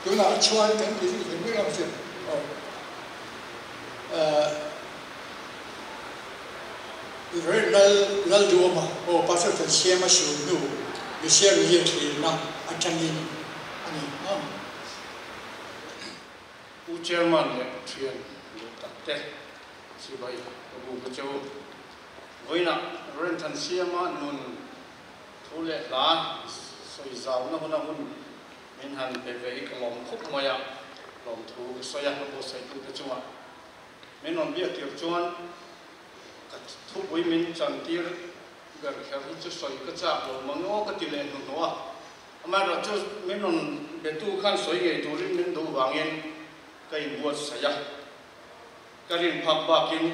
Tunah chuan kan ti zui hle mai ang chu aw. Rev. Lal Lalduhawma aw Pastor Thansiama sulhnu Missiology thlirna atangin a ni ang. Pu Chairman leh thian duh tak te chibai ka bu ka cheu. Vawiinah Rev. Thansiama nun thu leh hla sawi zauna huna hun min han pe ve hi ka lawm khawp mai a, lawmthu ka sawi a, ka buatsaitute chungah min rawn biak tir chuan ka thupui min chantir ber kher hi chu sawi ka chak lo mang aw ka ti leh hnuhnawh a, amaherawhchu min rawn betu khan sawi ngei turin min duh vangin ka inbuatsaih a, ka rin phak bakin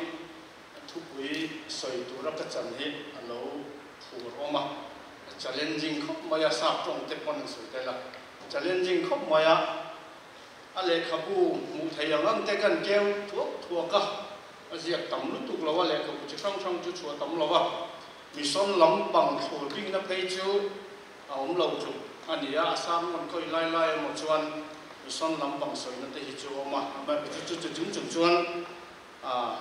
thupui sawi tura ka chan hi a lo phur awm a, a challenging khawp mai a, sap tawng te pawn an sawi tel a, challenging khawp mai a, a lehkhabu hmuh theih ang ang te kan keu thuak thuak a, a ziak tam lutuk lo a, lehkhabu chi hrang hrang chu chhuah tam lo a, mission lampang thlur bikna phei chu a awm lo tluk a ni a, a sang rawn khawih lai lai emaw chuan mission lampang sawina te hi chu a awm a, chu chu chung chung chuan A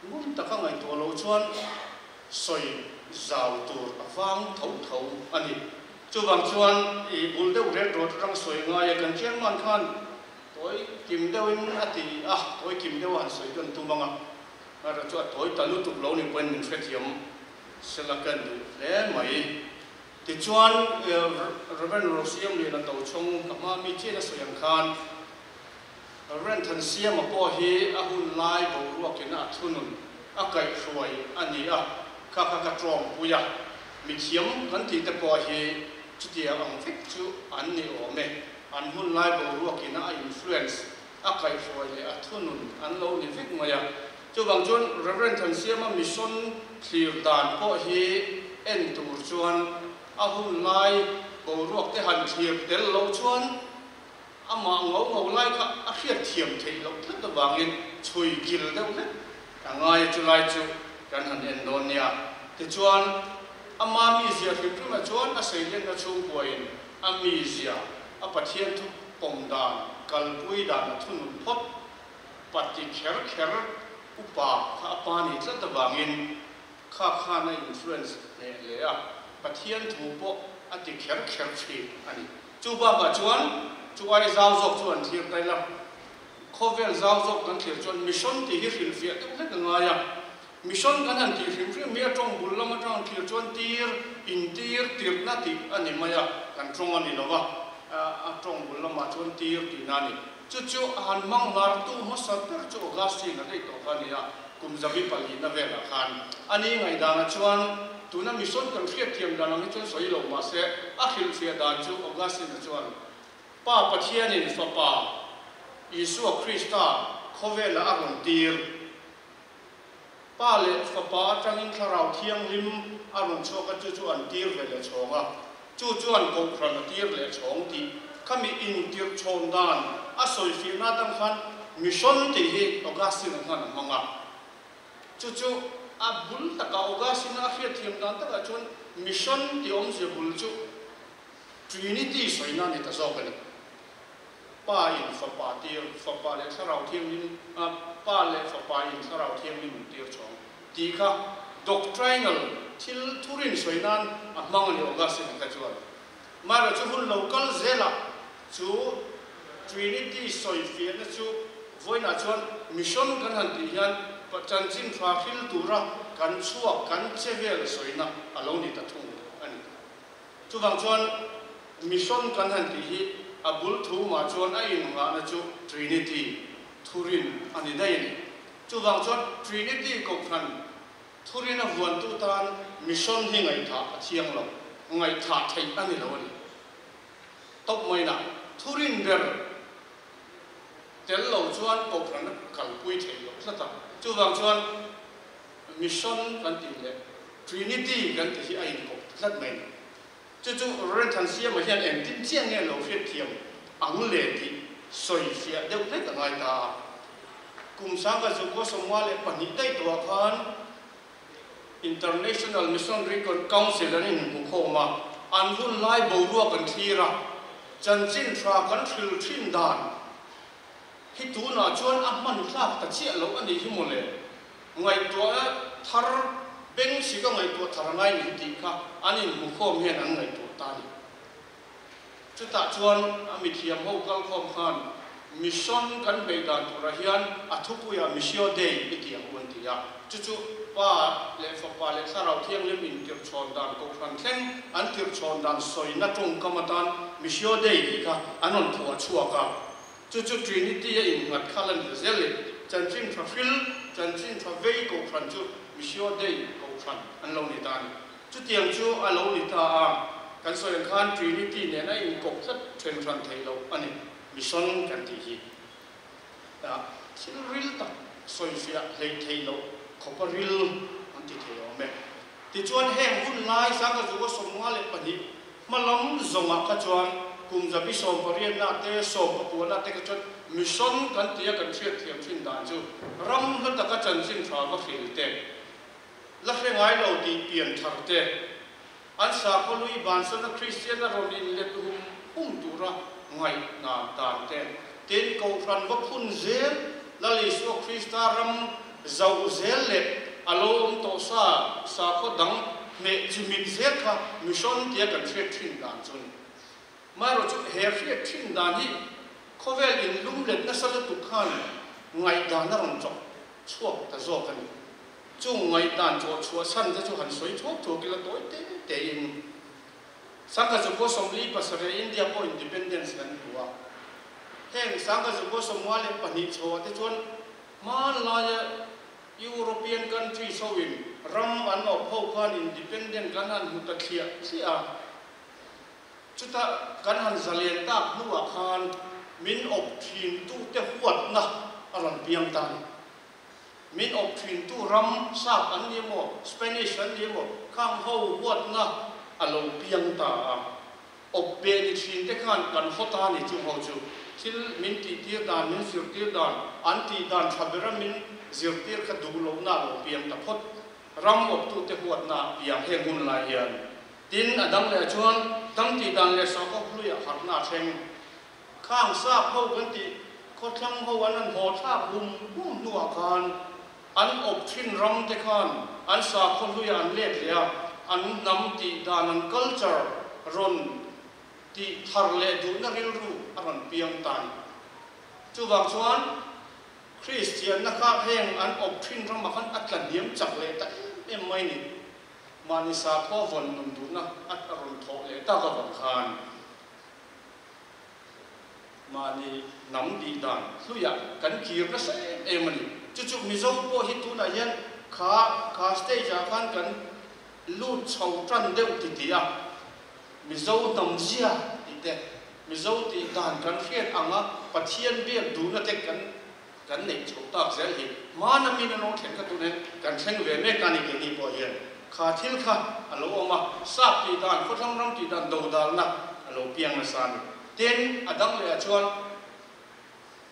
ngun taka ngaihtuah loh chuan sawi zau tur a vang tho tho a ni. Chuvang chuan i bul deuh ret rawt atang sawi ngai a, kan chairman khan tawi kim deuhin a ti a, tawi kim deuh a han sawi kan tum ang a, erawh chu a tawi ta lutuk lo ni pawhin min hrethiam sela ka duh hle mai. Tichuan Rev. Rosiamliana Tochhawng ka hma mi chian a sawi ang khan, Rev. Thansiama pawh hi a hun lai boruakin a thunun a kaihhruai a ni a, kha kha ka tawngpui a, mithiam kan tih te pawh hi chutiang ang vek chu an ni awm e, an hun lai boruakin a influence a kaihhruai leh a thunun an lo ni vek mai a. Chuvang chuan Rev. Thansiama mission thlir dan pawh hi en tur chuan a hun lai boruak te han thlir tel loh chuan Amah ngo ngo lai kha a hriat thiam theih loh tlat avangin chhui kil deuh hlek a ngai a, chulai chu kan han en dawn nia. Tichuan, ama mizia hrim hrimah chuan a seilenna chhungkuain a mizia, a Pathian thu pawm dan, kalpui dan a thunun phawt. Pati kher kher upa kha a pa ni tlat avangin kha khan a influence hneh hle a, Pathian thu pawh a ti kher kher thin a ni. Chu bakah chuan chu ai zau zawk chu an thlir daih la, khawvel zau zawk kan thlir chuan mission tih hi hrilhfiah deuh hlek a ngai a. Mission kan han tih hrim hrim hi a tawng bul lam atang an thlir chuan tir, intir, tirhna tih a ni mai a, kan tawng a ni lo va, a tawng bul lamah chuan tir tihna a ni. Chu chu a han hmang lartu hmasa ber chu Augustine a daih tawh kha a ni a, kum zabi palihna velah khan. A ni ngaihdanah chuan tuna mission kan hriatthiam dan ang hi chuan sawi lo mah se, a hrilhfiah dan chu Augustine-a chuan, Pa Pathianin Fapa Isua Krista khawvelah a rawn tir. Pa leh Fapa atangin Thlarau Thianghlim a rawn chhuak a, chu chu an tir ve leh chhawng a, chu chuan Kohhran a tir leh chhawng tih khami intirh chhawn dan a sawifiahna atang khan Mission tih hi Augustine-a khan a hmang a, chu chu a bul takah Augustine-a a hriatthiam dan takah chuan Mission tih awmzia bul chu Trinity sawina a ni ta zawk a ni. Pa in Fapa tir, Fapa leh Thlarau Thianghlim, Pa leh Fapa in Thlarau Thianghlim an tir chhawng tih kha doctrinal thil thurin sawi nan a hmang a ni Augustine kha chuan. Amaherawhchu chu hun lo kal zelah chu Trinity sawi fiahna chu vawiinah chuan mission kan han tih hian chanchin tha hril tura kan chhuak kan che vel sawina a lo ni ta thung a ni. Chuvang chuan mission kan han tih hi a bul thu mah chuan a innghahna chu Trinity, Thurin, a ni daih a ni. Chuvang chuan Trinity kohhran Thurin a vuantu tan mission hi ngaihthah a thiang lo, ngaihthah theih a ni lo a ni. Tawp maina Thurin ber tel lo chuan kohhran a kalpui theih loh tlat a. Chuvang chuan Mission kan tih leh Trinity kan tih hi a inkawp tlat mai. Chu chu Rev. Thansiama hian engtin chiah nge lo hriatthiam ang le tih sawi fiah deuh hlek a ngai ta a. Kum sangkhat zukua 52 daih tawhah khan International Missionary Council an inhmukhawm a, an hun lai boruak an thlir a. Chanchin tha kan hril thin dan hi tunah chuan a hman tlak ta chiah loh a nih hi mawle. Ngaihtuah thar beng si ka ngaihtuah thar a ngai ni tih kha an inhmukhawm hian an ngaihtuah ta a ni. Chutah chuan a mithiam ho kalkhawm khan Mission kan beih dan turah hian a thupuiah Missio Dei i ti ang u an ti a. Chu chu Pa leh Fapa leh Thlarau Thianghlim intirhchhawn dan Kohhran thleng an tirhchhawn dan sawina tawngkam atan Missio Dei tih kha an rawn phuah chhuak a. Chu chu Trinity a innghat kha la ni ta zel e. Chanchin tha hril, chanchin tha vei Kohhran chu Missio Dei Kohhran an lo ni ta a ni. Chutiang chu a lo ni ta a, kan sawi ang khan Trinity nen a inkawp tlat then hran theih loh a ni. Mission kan tih hi thil ril tak sawifiah hleih theih loh khawpa ril an ti thei awm e. Tichuan heng hun lai Sangkazunga 52 hma lam zawngah kha chuan kum zabi 18na te 19na te kha chuan mission kan tia kan hriatthiam thin dan chu ram hla taka chanchin tha va hril te, la hre ngai lo tih pian thar te, an sakhaw lui bansana Kristian a rawn inlet hum hum tura ngaihna dan te, tin Kohhran va phun zel Lal Isua Krista ram zauh zel leh a lo awm tawh sa sakhaw dang hmeh chimit zel kha mission tia kan hriat thin dan chu a ni. Marawh chu he hriat thin dan hi khawvel inlum let nasa lutuk khan ngaihdan a rawn chawk chhuak ta zawk a ni. Chung ngaihdan chawh chhuah chhan te chu han sawi thuak thuak ila tawi te tein Sangha Zukua 47 India pawh independence kan hmu a. Heng Sangha Zukua 52 chhoah te chuan hmanlaia European countries hoin ram an awp ho khan independent kan han hmu ta thliah thliah a. Chuta kan han zalen tak hnuah khan min awp thin tute huatna a rawn piang ta a ni. Min awp thintu ram sap an ni emaw, Spanish an ni emaw, khang ho huatna a lo piang ta a. Awp be ni thin te khan kan haw ta ni chung ho chu thil min tihtir dan, min zirtir dan, an tih dan tha bera min zirtir kha duh lohna a lo piang ta phawt. Ram awptute huatna a piang heng hun lai hian. Tin, a dang leh chuan dam tih dan leh sakhaw hluiah harhna a thleng. Khang sap ho kan tih khawthlang ho an han haw thlak hum hum hnuah khan an awp thin ram te khan an sakhaw hluiah an let leh a, an hnam tih dan an culture rawn tih thar leh duhna rilru a rawn piang ta a ni. Chuvang chuan Kristianna kha heng an awp thin ramah khan a tla hniam chak leh ta em em mai a ni. Mahni sakhaw vawn nun duhna a rawn thawh leh tak avang khan. Mahni hnam tih dan hluiah kan kir nasa em em a ni. Chu chu Mizo pawh hi tunah hian kha kha stage ah khan kan lut chho tan deuh ti ti a, Mizo hnam zia tih te, Mizo tih dan kan hriat anga Pathian biak duhna te kan kan neih chho tak zel hi hmana min an awm thleng kha tunah hian kan thleng ve mek a ni keini pawh hian kha thil kha a lo awm a, sap tih dan, khawthlang ram tih dan dodalna a lo piang nasa a ni. Tin, a dang lehah chuan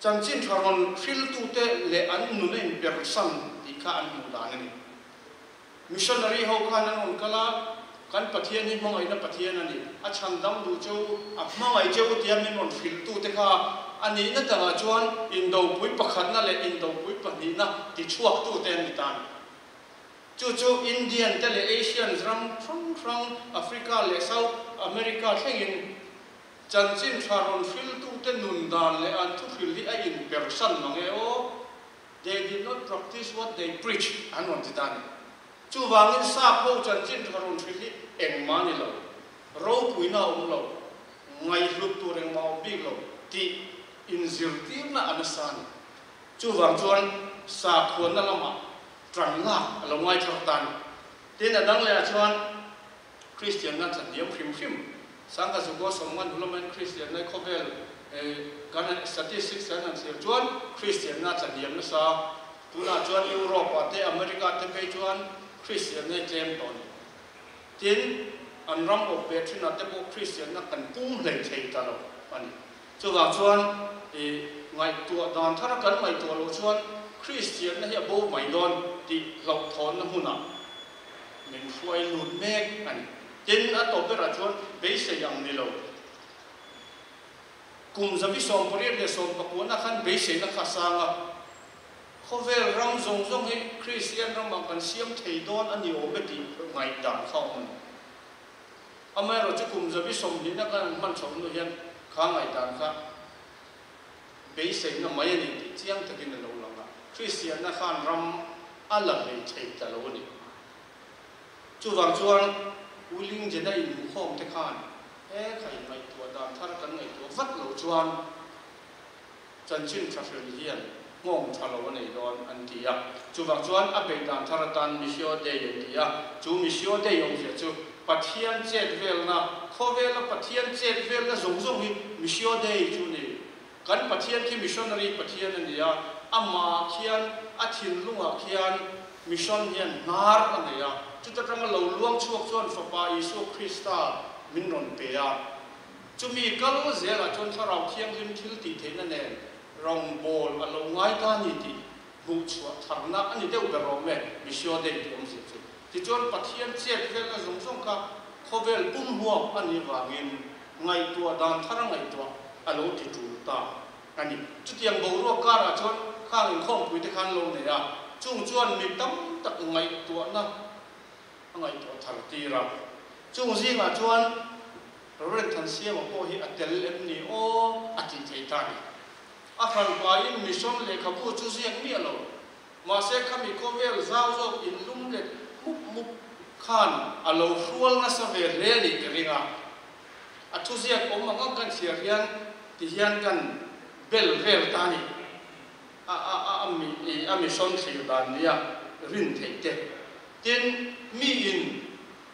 chanchin tha rawn hriltute leh an nun a inpersan tih kha an hmuh dan a ni. Missionary ho khan an rawn kal a, kan Pathian hi hmangaihna Pathian a ni, a chhandam duh che u, a hmangaih che u tia min rawn hrilhtute kha a nihna takah chuan indopui pakhatna leh indopui pahnihna tichhuaktute an ni ta a ni. Chu chu Indian te leh Asians ram hrang hrang, Africa leh South America thlengin chanchin tha rawn hrilhtute nun dan leh an thuhril hi a inpersan mang e aw. They did not practice what they preach an rawn ti ta a ni. Chuvangin sap ho chanchin tha rawn hrilh hi engmah a ni lo, ropuina a awm lo, ngaihhlut tur engmah a awm bik lo tih inzirtirna a nasa a ni. Chuvang chuan sakhuana lamah tan lak a lo ngaithar ta a ni. Tin, a dang lehah chuan Kristianna thlan hniam hrim hrim, Sangha Zukua Sawmngan Hulaman Kristianna khawvel kan han statistics kan han thlir chuan Kristianna thlan hniam nasa. Tunah chuan Europe-ah te America-ah te phei chuan Kristianna hi tlem tawh a ni. Tin, an ram awp ve thinah te pawh Kristianna kan pum hlei thei ta lo a ni. Chuvang chuan i ngaihtuah dan thara kan ngaihtuah loh chuan Kristianna hi a bo mai dawn tih hlauhthawnna hmunah min hruai lut mek a ni. Tin, a tawp berah chuan beisei ang ni lo. Kum 1889 khan beiseina kha a sang a, khawvel ram zawng zawng hi Kristian ramah kan siam thei dawn a ni awm e tih ngaihdan kha a awm a ni. Amaherawhchu kum 20 kan han hman chhoh hnu hian kha ngaihdan kha beiseina mai a ni tih chiang takin a lo lang a, Kristianna khan ram a la hlei thei ta lo a ni. Chuvang chuan Willing Jeda inhmukhawm te khan he kha inngaihtuah dan thar kan ngaihtuah vat loh chuan chanchin tha hril hian nghawng tha lo a nei dawn an ti a. Chuvang chuan a beih dan thar atan Missio Dei an ti a. Chu Missio Dei awmzia chu Pathian chet velna, khawvela Pathian chet velna zawng zawng hi Missio Dei chu ni. Kan Pathian khi missionary Pathian a ni a, amah khian a thinlungah khian mission hian hnar a nei a, chuta tanga lo luang chhuak chuan Fapa Isua Krista min rawn pe a. Chumi kal zelah chuan Thlarau Thianghlim thil tih theihna nen rawngbawl a lo ngai ta ni tih hmuhchhuah tharna a ni deuh ber awm e, Missio Dei tih awmzia chu. Tichuan Pathian chet velna zawng zawng kha khawvel pum huap a nih vangin ngaihtuah dan thar a ngaihtuah a lo ti tul ta a ni. Chutiang boruak karah chuan khang inkhawmpui te khan lo nei a, chung chuan mi tam tak ngaihtuahna a ngaihtuah thar tir a. Chung zingah chuan Reverend Thansiama pawh hi a tel em ni aw a tih theih ta a ni. A hranpain mission lehkhabu chu ziak miah lo. Mahse khami khawvel zau zawk inlum let mup mup khan a lo hrual nasa ve hle a nih ka ring a. A thuziak awm ang ang kan chhiar hian ti hian kan bel vel ta a ni. A a a a mi a mission thlir dan nia rin theih te. Tin, mi in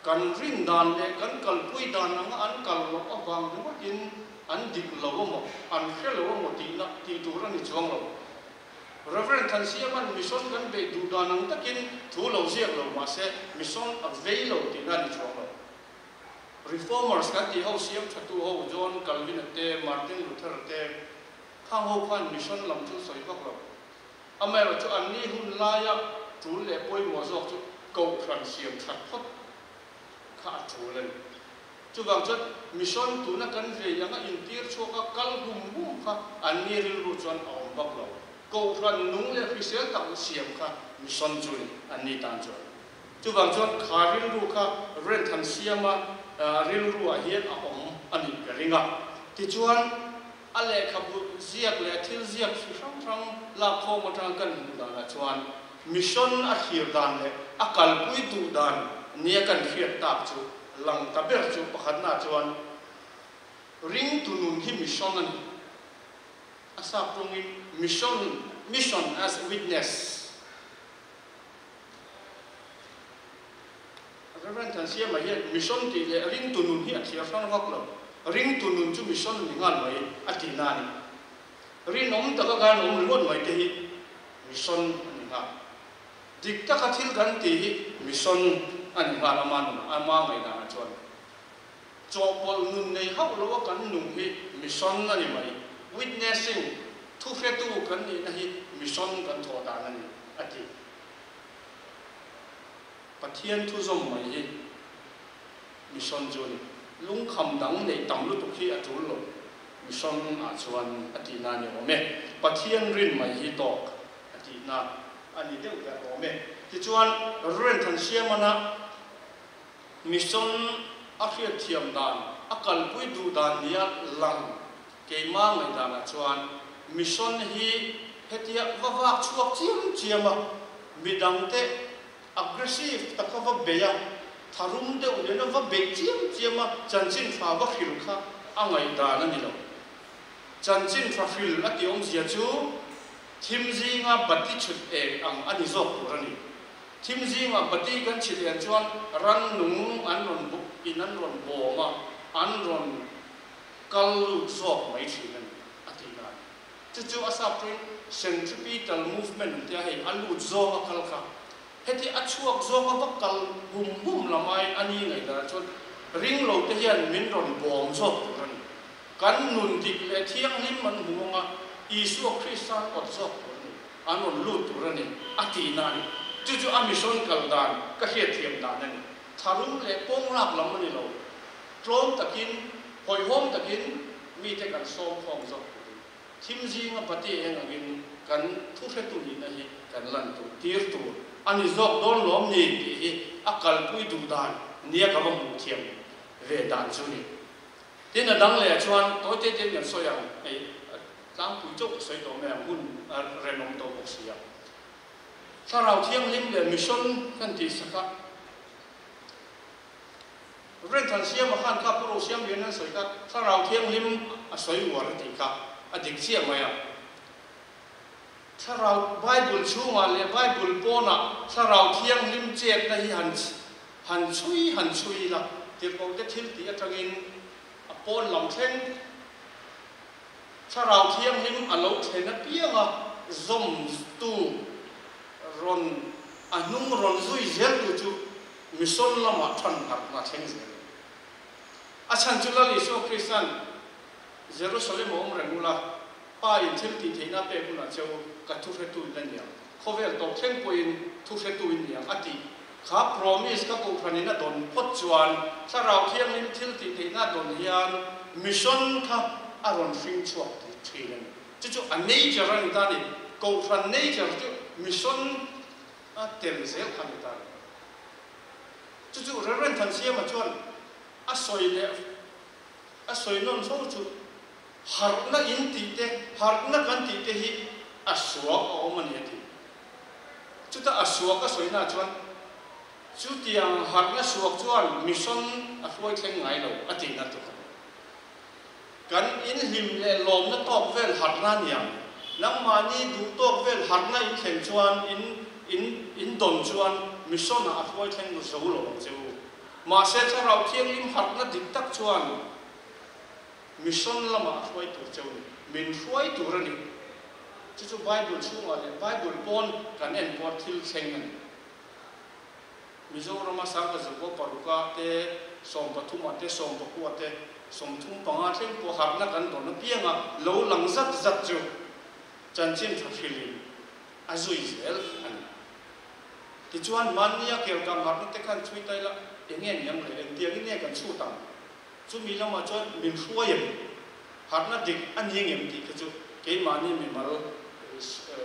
kan rin dan leh kan kalpui dan anga an kal loh avang ringawtin an dik lo amaw, an hre lo amaw tihna tih tur a ni chuang lo. Rev. Thansiama'n mission kan beih duh dan ang takin thu lo ziak lo mah se mission a vei lo tihna a ni chuang lo. Reformers kan tih ho siam thatu ho John Calvin-a te, Martin Luther-a te khang ho khan mission lam chu sawi vak lo. Amaherawhchu anni hun laia tul leh pawimawh zawk chu kohhran siam that phawt kha a tul a ni. Chuvang chuan mission tuna kan vei anga intir chhuak a kal hum hum kha an ni rilru chuan a awm vak lo. Kohhran nung leh hrisel tak siam kha mission chu ni an ni tan chuan. Chuvang chuan kha rilru kha Renthan siama rilru ah hian a awm a nih ka ring a. Tichuan a lehkhabu ziak leh a thil ziak chi hrang hrang lakkhawm atanga kan hmuh danah chuan mission a thlir dan leh a kalpui duh dan nia kan hriat tak chu lang ta ber chu pakhatna chuan ringtu nun hi mission a ni. A sap tawngin mission, mission as witness. Rev. Thansiama hian mission tih leh ringtu nun hi a thliar hrang vak lo. Ringtu nun chu mission ni nghal mai a tihna a ni. Rinawm taka kan awm ringawt mai te hi mission a ni nghal. Dik taka thil kan tih hi mission a ni nghal ama nun ama ngaihdanah chuan. Chawhpawlh nun nei hauh loa kan nung hi mission a ni mai. Witnessing, thuhretu kan nihna hi mission kan thawh dan a ni, a ti. Pathian thu zawm mai hi mission chu a ni. Lungkham dang neih tam lutuk hi a tul lo mission ah chuan a tihna a ni awm e. Pathian rin mai hi tawk a tihna a ni deuh ber awm e. Tichuan Rev. Thansiamana mission a hriatthiam dan, a kalpui duh dan nia lang keimah ngaihdanah chuan mission hi hetia va vak chhuak chiam chiam a, midangte aggressive taka va bei a, tharum deuh nena va beih chiam chiam a, chanchin tha va hril kha a ngaihdan a ni lo. Chanchin tha hril a tih awmzia chu thim zinga bati chhut eng ang a ni zawk tur a ni. Thim zingah bati kan chhit en chuan rannung an rawn in an rawn bawm a, an rawn kal lut zawk mai thin a ni, a tih dan. Chu chu a sap tuin centripetal movement an tia hei, a lut zawng a kal kha. Heti a chhuak zawng a va kal hum hum lam aiin a ni ngaihdanah chuan ring lo te hian min rawn bawm zawk tur a ni. Kan nun dik leh thianghlim an hmu ang a, Isua Krista an awt zawk tur a ni, an rawn lut tur a ni, a tihna a ni. Chu chu a mission kal dan ka hriatthiam dan a ni. Tharum leh pawnglak lam a ni lo. Tlawm takin, hawihhawm takin mite kan sawm khawm zawk turin thim zinga bati eng angin kan thuhretu nihna hi kan lan tur tir tur a ni zawk dawn lawm ni tih hi a kalpui duh dan nia ka va hmuh thiam ve dan chu ni. Tin a dang leh chuan tawi te tein kan sawi ang hei tlangpui chauh ka sawi tawh mai ang hun a renawm tawh bawk si a. Thlarau Thianghlim leh Mission kan tih sak a. Renthan Siama khan kha Pu Rosiam lian an sawi kha Thlarau Thianghlim a sawi uar a tih kha a dik chiah mai a. Thlarau Bible chhungah leh Bible pawnah Thlarau Thianghlim chetna hi han han chhui han chhui ila tirhkohte thil tih atangin a pawn lam thleng Thlarau Thianghlim a lo thlen apianga zawmtu rawn a hnung rawn zui zeltu chu mission lamah than harhna thleng zel. A chhan chu Lal Isua Krista'n Jerusalem a awm reng ula, Pa in thil tih theihna pek hunah che u ka thuhretu in la niang, khawvel tawp thleng pawhin thuhretu in niang a tih kha promise ka kohhranin a dawn phawt chuan Thlarau Thianghlim thil tih theihna dawn hian mission kha a rawn hring chhuak thin a ni. Chu chu a nature a ni ta a ni. Kohhran nature chu mission a tel zel kha a ni ta a ni. Chu chu Reverend Thansiama chuan a sawi leh a sawi nawn fo chu harhna in tih te, harhna kan tih te hi a suak a awm a ni a ti. Chuta a suak a sawi naah chuan chutiang harhna suak chuan mission a hruai thleng ngai lo a tihna tur a ni. Kan inhlim leh lawmna tawk vel harhna aniang. Nangmahni duh tawk vel harhna in thlen chuan in in in dawn chuan mission ah a hruai thleng zo lo ang che u. Mahse Thlarau Thianghlim harhna dik tak chuan mission lamah a hruai tur cheu ni. Min hruai tur a ni. Chu chu Bible chhungah leh Bible pawn kan en pawh thil thleng a ni. Mizorama Sangkazukua paruka te, sawmpathuma te, sawmpakua te, 35 thleng pawh harhna kan dawn apianga lo lang zat zat chu chanchin tha hrilhin a zui zel a ni. Tichuan, mahnia kelkang harhna te khan chhui ta ila, eng nge ni ang le? Engtiangin nge kan chhut ang? Chumi lamah chuan min hruai em? Harhna dik a ni ngem tih kha chu keimahni mimal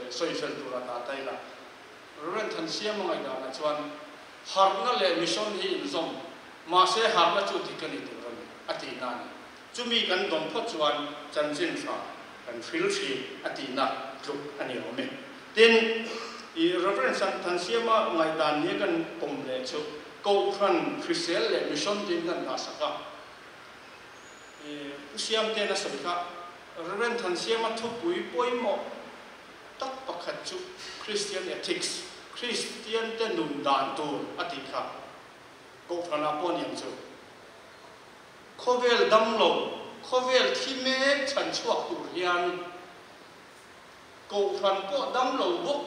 sawi fel tura dah ta ila. Rev. Thansiama ngaihdanah chuan harhna leh mission hi inzawm, mahse harhna chu dik a ni tur a ni, a tihna a ni. Chumi kan dawm phawt chuan chanchin tha kan hril thin a tihna tluk a ni awm e. Tin, i Rev. Thansiama ngaihdan nia kan pawm leh chu Kohhran hrisel leh mission tiin kan dahsak a. I Pu Siamte'n a sawi kha Rev. Thansiama thupui pawimawh tak pakhat chu Christian ethics, Kristian te nun dan tur a tih kha Kohhranah pawh a ni ang chu. Khawvel dam lo, khawvel thi mek chhan chhuak tur hian Kohhran pawh dam lo bawk,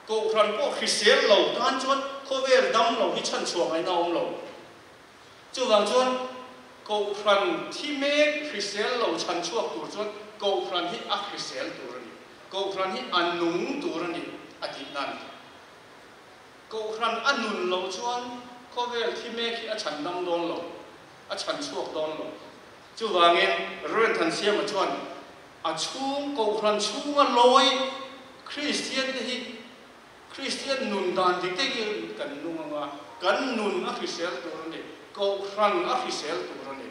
Kohhran pawh hrisel lo tan chuan khawvel dam lo hi chhan chhuah ngaihna a awm lo. Chuvang chuan Kohhran thi mek hrisel lo chhan chhuak tur chuan Kohhran hi a hrisel tur a ni. Kohhran hi a nung tur a ni a tihna a ni. Kohhran a nun loh chuan khawvel thi mek hi a chhan dam dawn lo, a chhan chhuak dawn lo. Chuvangin Rev. Thansiama chuan a chhung Kohhran chhunga lawi Kristiante hi Kristian nun dan dik takin kan nung ang a, kan nun a hrisel tur a ni, Kohhran a hrisel tur a ni.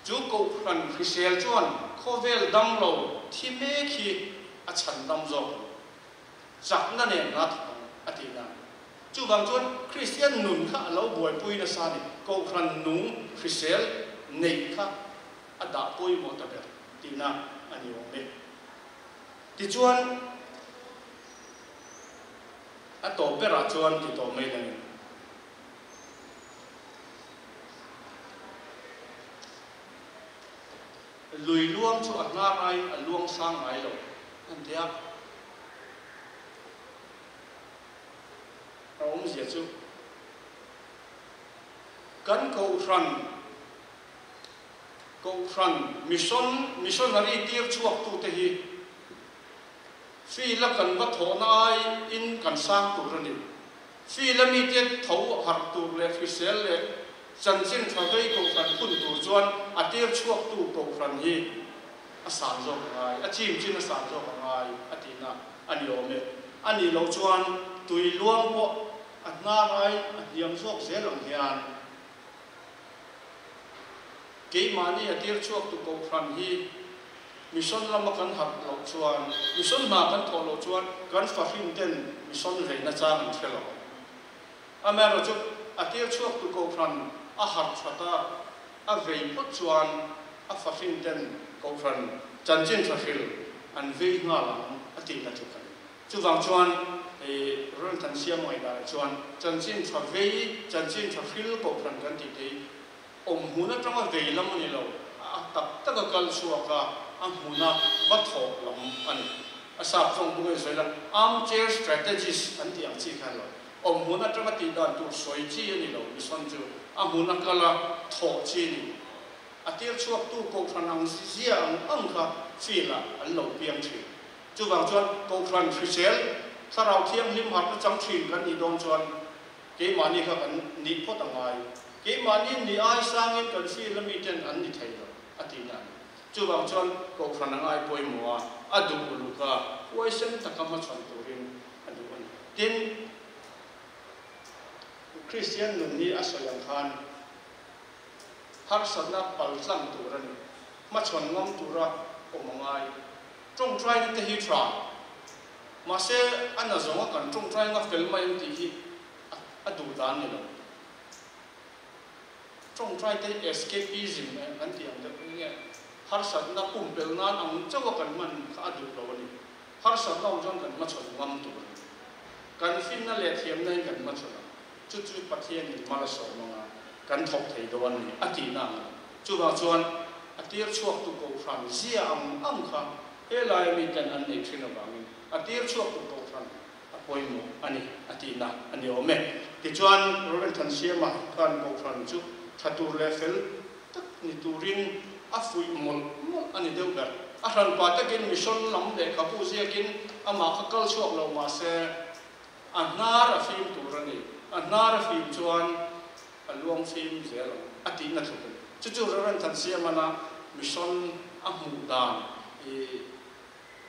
Chu Kohhran hrisel chuan khawvel dam lo thi mek hi a chhan dam zawk ang. Chakna nen hna thawk ang a tih dan. Chuvang chuan Kristian nun kha a lo buaipui nasa a ni. Kohhran nung hrisel neih kha a dah pawimawh ta ber tihna a ni awm e. Tichuan. A tawp berah chuan ti tawh mai langin. Lui luang chu a hnar aiin a luang sang ngai lo an ti a. A awmzia chu kan kohhran kohhran mission missionary tir chhuaktute hi Field a kan va thawhna ai in kan sang tur a ni. Field a mite tho harh tur leh hrisel leh chanchin tha vei kohhran phun tur chuan a tir chhuaktu kohhran hi a san zawk a ngai, a chim chin a san zawk a ngai a tihna a ni awm e. A nih loh chuan tui luang pawh a hnar aiin a hniam zawk zel ang hian keimahni a tir chhuak tu kohhran hi mission lama kan harh loh chuan, mission hna kan thawh loh chuan kan fahrin ten mission veina chang an hre lo. Amaherawhchu a tir chhuak tu kohhran a harh that a, a vei phawt chuan a fahrin ten kohhran chanchin tha hril an vei nghal ang a tihna tluk a ni. Chuvang chuan hei Rev. Thansiam ngaihdanah chuan chanchin tha vei, chanchin tha hril kohhran kan tih te hi awm hmun atanga vei lam a ni lo, a tak taka kal chhuak a, a hmuna va thawk lam a ni. A sap tawng bawk in sawi la, armchair strategist an tih ang chi kha a ni lo. Awm hmun atanga tih dan tur sawi chi a ni lo, mission chu a hmun a kal a, thawh chi a ni. A tir chhuaktu kohhran ang zia ang ang kha field ah an lo piang thin. Chuvang chuan kohhran hrisel, thlarau thianghlim harhna chang thin kan nih dawn chuan keimahni kha kan nih phawt a ngai. Keimahni ni ai sangin kan field a miten an ni thei lo a tihna a ni. Chuvang chuan kohhran a ngai pawimawh a, a duh uluk a, huaisen taka hmachhawn turin a duh a ni. Tin, Kristian nun hi a sawi ang khan harsatna paltlang tur a ni. Hmachhawn ngam tura awm a ngai. Tawngtaina te hi tha. Mahse, a na zawnga kan tawngtaina fel mai ang tih hi a duh dan ni lo. Tawngtai te hi escapism kan tih ang deuh nge harsatna pumpelh nan ang chauha kan hman kha a duh lo a ni. Harsatna awm chuan kan hmachhawn ngam tur a ni. Kan finna leh thiamna in kan hmachhawn ang. Chu chu Pathianin mal a sawm anga kan thawk thei dawn a ni a tihna ang a ni. Chuvang chuan a tir chhuaktu Kohhran zia ang ang kha helai ami ten an neih thin avangin a tir chhuaktu Kohhran a pawimawh a ni a tihna a ni awm e. Tichuan Rev. Thansiama khan Kohhran chu tha tur leh fel tak ni turin a fuih mawlh mawlh a ni deuh ber. A hranpa takin mission lam lehkhabu ziakin amah kha kal chhuak lo mahse a hnar a fim tur a ni. A hnar a fim chuan a luang fim zel ang a tihna tluk a ni. Chu chu Rev. Thansiamana mission a hmuh dan i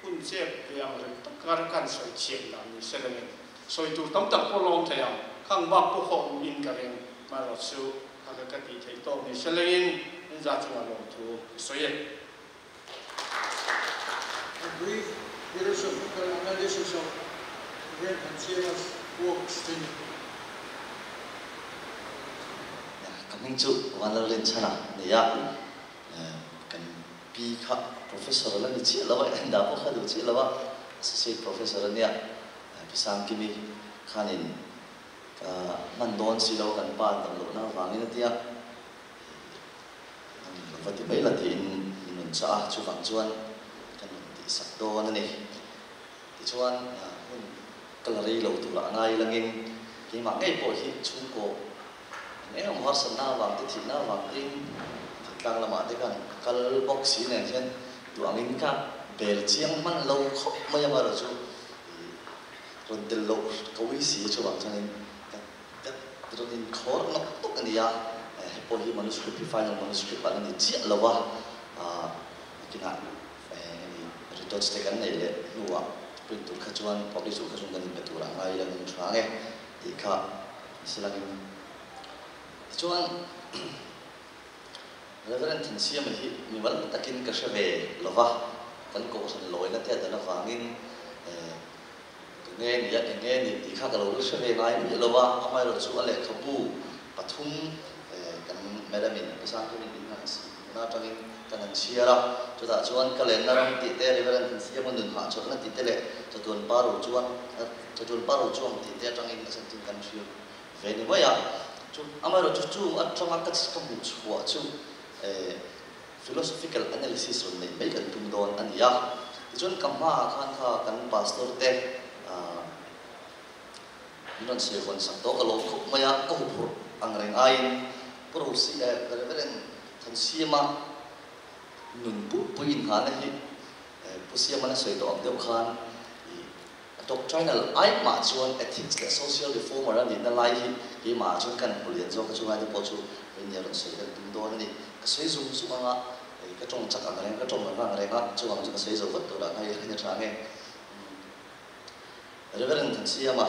hun chep ve ang reng tak kar kan sawi thiam dan ni se lengin sawi tur tam tak pawh lawm thei ang, khang bak pawh khaw awm in ka ring, marawh chu kha ka ka tih theih tawk ni se lengin in za chungah lawmthu ka sawi e. A brief philosophical analysis of Rev. Thansiama's works te ni. Ka hming chu Vanlalrinchhana a ni a, kan pi kha professor a la ni chiah lo a, en dah pawh kha duh chiah lo a, associate professor a nia, Pi Sangkimi khanin ka hman dawn si lo kan pa dam lohna avangin a ti a, an lo va ti mai la tiin min rawn chah a, chuvang chuan ka rawn tihsak dawn a ni. Tichuan hun ka la rei lo turah a ngai langin keimah ngei pawh hi chhungkaw Eng eng emaw harsatna avang te thihna avang tein thingtlang lamah te khan kal bawk si nen hian duh angin ka bel chiang hman lo khawp mai a marawh chu ih rawn tel loh ka ui si a chuvang chuanin ka ka rawn inkhawr nawk nawk a ni a, hei pawh hi manuscript hi final manuscript ah la ni chiah lo a, ah nakinah eng eng retouch te kan neih leh hnuah print tur kha chuan publish tur kha chuan kan inpe tur ah ngai ila kan tha ang e. Tih kha silangin tichuan Reverend Thansiama hi mimal takin ka hre ve lova, kan kohhran lawina te a dan avangin tu nge ni a, eng nge ni tih kha ka lo hre ve ngai miah lova, amaherawh chu a lehkhabu pathum kan madam in Pi Sangkimi'n min han hmuhna atangin kan han chhiar a, chutah chuan ka lenna ram tih te, Reverend Thansiama nun hahchawlhna tih te leh chatuan pa ro chuan Chatuan pa ro chuang tih te atangin a chanchin kan hria ve ni mai a. Chu amaherawhchu chu chung atanga ka ka hmuh chhuah chu eh philosophical analysis rawn neih mai kan tum dawn a ni a. Tichuan ka hmaah khan kha kan pastor te ah min rawn sawi vawn sak tawh ka lawm khawp mai a, ka huphurh ang reng aiin Pu Rosi eh Reverend Thansiama nun pumpui inghahna hi Pu Siamana sawi tawh ang deuh khan ih A doctrinal ai mah chuan ethics leh social reformer a nihna lai hi keimah ah chuan kan hmu lian zawk a, chungai te pawh chu rinnia rawn sawi kan tum dawn a ni. Ka sawi zung zung anga Ka tawng chak ang reng, ka tawng rang ang reng a, chuvang chu ka sawi zo vat tur ah ngai a tha nge. Reverend Thansiama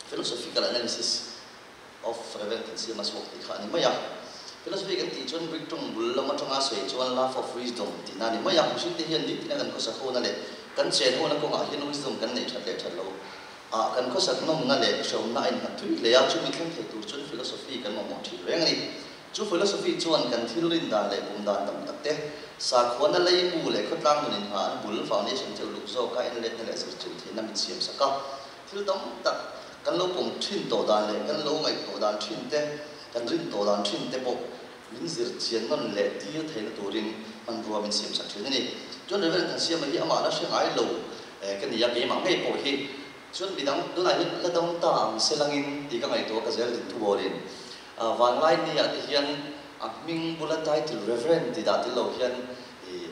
Philosophical analysis of Reverend Thansiama's work tih kha a ni mai a. Philosophy kan tih chuan Greek tawng bul lam atanga sawi chuan love of wisdom tihna a ni mai a. Mihringte hian nitin a kan khawsak hona leh kan chen hona kawngah hian wisdom kan neih that leh that lo ah kan khawsak nawmna leh hreawmna a innghat thui hle a, chumi thleng thei tur chuan philosophy kan mamawh thin reng a ni. Chu philosophy chuan kan thil rin dan leh pum dan tam tak te, sakhuana leimu leh khawtlang nun inhma an bul, foundation, cheu luk zawka enletna leh zirchilh theihna min siam sak a. Thil tam tak kan lo pawm thin tawh dan leh kan lo ngaihtuah dan thin te, kan rin tawh dan thin te pawh min zir chian nawn leh tir theihna turin hmanrua min siam sak thin a ni. Chuan Reverend Thansiama hi amah la hre ngai lo ka ni a, keimah ngei pawh hi chuan midang tunah hian la dam ta ang se langin tih ka ngaihtuah ka zel din thu bawlin vanlai ni-ah te hian a hming bula title Reverend tih dah tel lo hian ih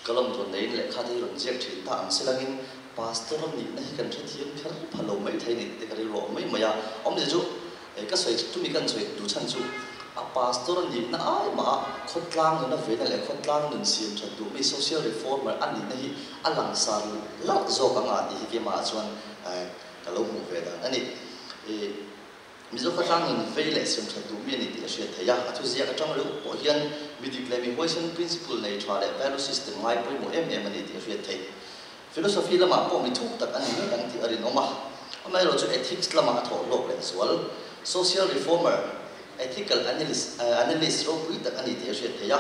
Ka lawm rawn neiin lehkha te hi rawn ziak thin ta ang silangin Pastor nihna hi kan hrethiam kher pha lo mai thei ni tih te ka rilru a awm mai mai a. Awmzia chu ka sawi tumi kan sawi duh chhan chu a Pastor nihna ai mah a khawtlang nuna veina leh khawtlang nun siam that duh mi social reformer a nihna hi a langsar larh zawk ang a tih hi keimahah chuan ka lo hmuh ve dan a ni. Mizo khawtlang nun vei leh siam that duh mi a ni tih a hriat theih a, a thuziak atang reuh pawh hian mi dik leh mi huaisen principle nei tha leh value system ngai pawimawh em em a ni tih a hriat theih. Philosophy lamah pawh mi thuk tak a ni ngei ang tih a rinawm a, amaherawh chu ethics lamah a thawh hlawk leh zual. Social reformer, ethical analyst ropui tak a ni tih a hriat theih a,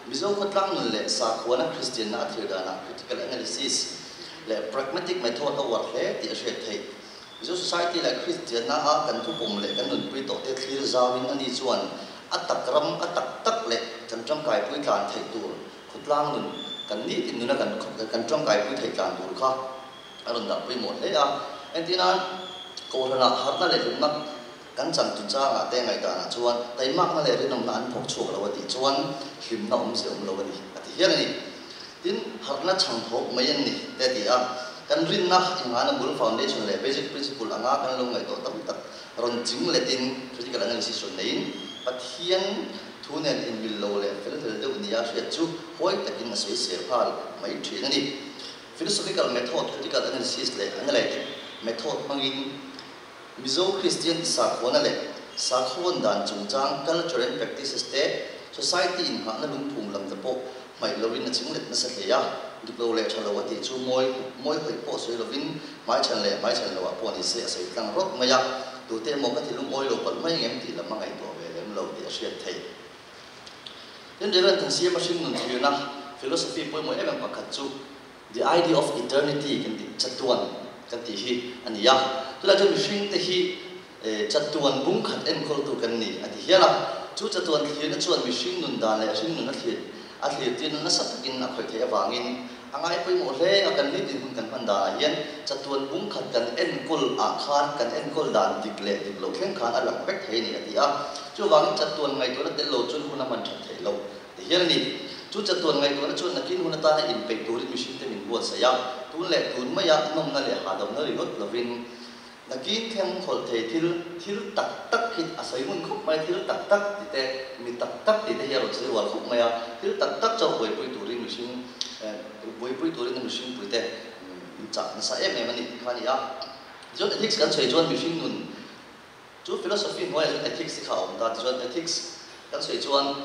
Mizo khawtlang nun leh sakhuana Kristianna a thlir danah critical analysis leh pragmatic method a uar hle tih a hriat theih. Mizo Society leh Kristianna a kan thupawm leh kan nunpui tawh te thlir zauin ani chuan a tak ram a tak tak leh kan tangkaipui tlan theih tur khawtlang nun kan nitin nuna kan kan tangkaipui theih tlan tur kha a rawn dah pawimawh hle a. Entirnan, Kohhranah harhna leh hlimna kan chan tu changah te ngaihdanah chuan taimakna leh rinawmna an phawk chhuak lo a tih chuan hlimna awmzia awm lo a ni a ti hial a ni. Tin, harhna chhangthawk mai an ni, te a ti a. Kan rinna inghana bul foundation leh basic principle anga kan lo ngaihtuah tam tak rawn ching letin critical analysis rawn neiin Pathian thu nen inmil lo leh felhlel deuh nia hriat chu huai takin a sawisel nghal mai thin a ni. Philosophical method, critical analysis leh analytic method hmangin Mizo Kristian sakhuana leh sakhawn dan chungchang culture and practices te, society inghahna lungphum lam te pawh hmaih loin a chinglet nasa hle a, dik lo leh tha lo a tih chu mawi mawi hawih pawh sawi lovin hmaichhan leh hmaichhan loah pawh ni se a sawi tlang rawt mai a, tute emaw ka ti lungawi lo palh mai ngem tih lam a ngaihtuah ve lem lo tih a hriat theih. Tin, Reverend Thansiama hringnun thlirna philosophy pawimawh em em pakhat chu, The idea of eternity kan tih chatuan kan tih hi a ni a, tunah chuan mihringte hi chatuan bung khat enkawltu kan ni a ti hial a, chu chatuan thlirna chuan mihring nun dan leh hring nun a thlir a thlir tirna nasa takin a khawih theih avangin a ngai pawimawh hle a, kan nitin hun kan hman danah hian chatuan bung khat kan enkawl ah khan kan enkawl dan dik leh dik lo thleng khan a lang vek thei a ni a ti a, chuvangin chatuan ngaihtuahna tel lo chuan hun a hman that theih loh. Ti hian a ni. Chu chatuan ngaihtuahna chuan nakin hun atana inpeih turin mihringte min buatsaih a, tun leh tun maia nawmna leh hahdamna ringawt lovin nakin thleng hawlh thei thil, thil tak tak hi a sawi ngun khawp mai, thil tak tak ti te, mi tak tak ti te hi a rawn sawi uar khawp mai a, thil tak tak chauh buaipui turin mihring, buaipui turin a mihring puite min chah nasa em em a ni tih kha a ni a. Tichuan ethics kan sawi chuan mihring nun Chu philosophy hnuaiah chuan ethics hi kha a awm ta. Tichuan ethics kan sawi chuan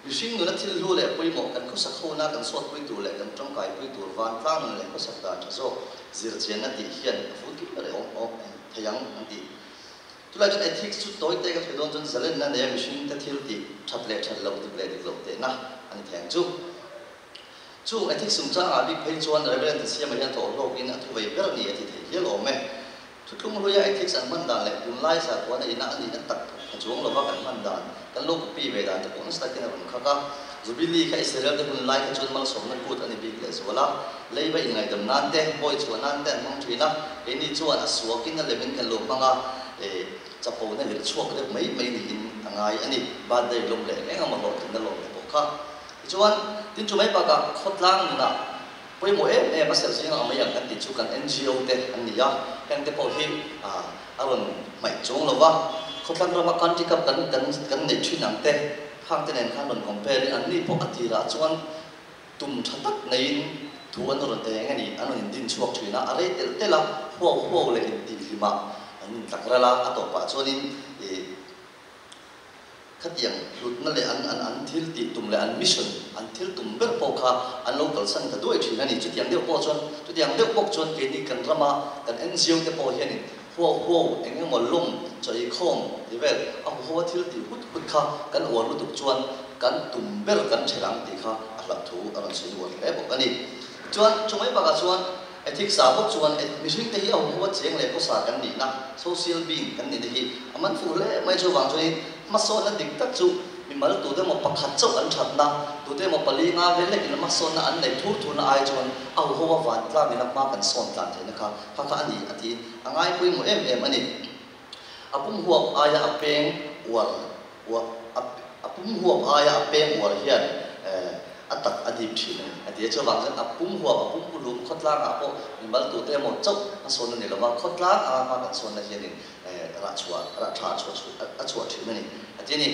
mihring nuna thil hlu leh pawimawh kan khawsak hona kan sawtpui tur leh kan tangkaipui tur vantlang nun leh khawsak dan tha zawk zir chianna tih hian a ful kim ber awm awm thei ang an ti. Chulai chuan ethics chu tawi te ka sawi dawn chuan zalenna neia mihring te thil tih that leh that loh dik leh dik loh tehna a ni thei ang chu. Chung ethics chungchangah bik phei chuan Reverend Tasiama hian thawh hlawkin a thuvei ber ni a ti thei hial awm e. Thutlung hluia ethics an hman dan leh tunlai sakhuana ina a nihna tak a chuang lova kan hman dan, kan lo copy ve dan te pawh nasa takin a rawn khak a. Jubilee kha Israel te hun lai kha chuan malsawmna kut a ni bik leh zual a, leiba inngaidam nan te, bawi chhuah nan te an hmang thin a, keini chuan a suakin a lemin kan lo hmang a, e chapona lirh chhuak deuh mai mai niin a ngai a ni. Birthday lawm leh reng a mahlawhtlinna lawm te pawh kha. Tichuan, tin chu mai bakah khawtlang nunah pawimawh em em a serh zingah mai ang kan tih chu kan NGO te an ni a, heng te pawh hi a rawn hmaih chuang lo va, khawthlang rama country cup kan kan kan neih thin ang te kha. Khang te nen khan rawn compare in anni pawh a tirah chuan tum tha tak neiin thu an rawn eng a ni, an rawn indin chhuak thin a, a rei telh telh a, huau huau leh intihhlimah an intlak ral a, a tawpah chuanin ih khatiang hlutna leh an an an thil tih tum leh an mission, an thil tum ber pawh kha an lo kalsan ta duai thin a ni. Chutiang deuh pawh chuan, chutiang deuh bawk chuan keini kan rama kan NGO te pawh hianin Huau huau eng emaw lawm chaw ei khawm ti vel a hu ho a thil tih hut hut kha kan uar lutuk chuan kan tum ber kan ṭhelh ang tih kha a hlauh thu a rawn sawi uar hle bawk a ni. Chuan chu mai bakah chuan ethics ah bawk chuan mihring te hi a hu ho a cheng leh khawsa kan nihna, social being kan nihna hi a man fuh hle mai. Chuvang chuanin hmasawnna dik tak chu Mimal tute emaw pakhat chauh an thatna, tute emaw pali nga vel lekin hmasawnna an neih thur thurna ai chuan a huho a vantlang ina hma kan sawn tlan theihna kha kha kha a ni a tiin a ngai pawimawh em em a ni. A pum huap aia a peng uar uar a pum huap aia a peng uar hian a tak a dip thin a ni a ti a. Chuvang chuan a pum huap a pum pulum khawtlangah pawh mimal tute emaw chauh hmasawnna ni lova khawtlang anga hma kan sawnna hianin rah chhuah rah tha a chhuah a chhuah thin a ni a ti a ni.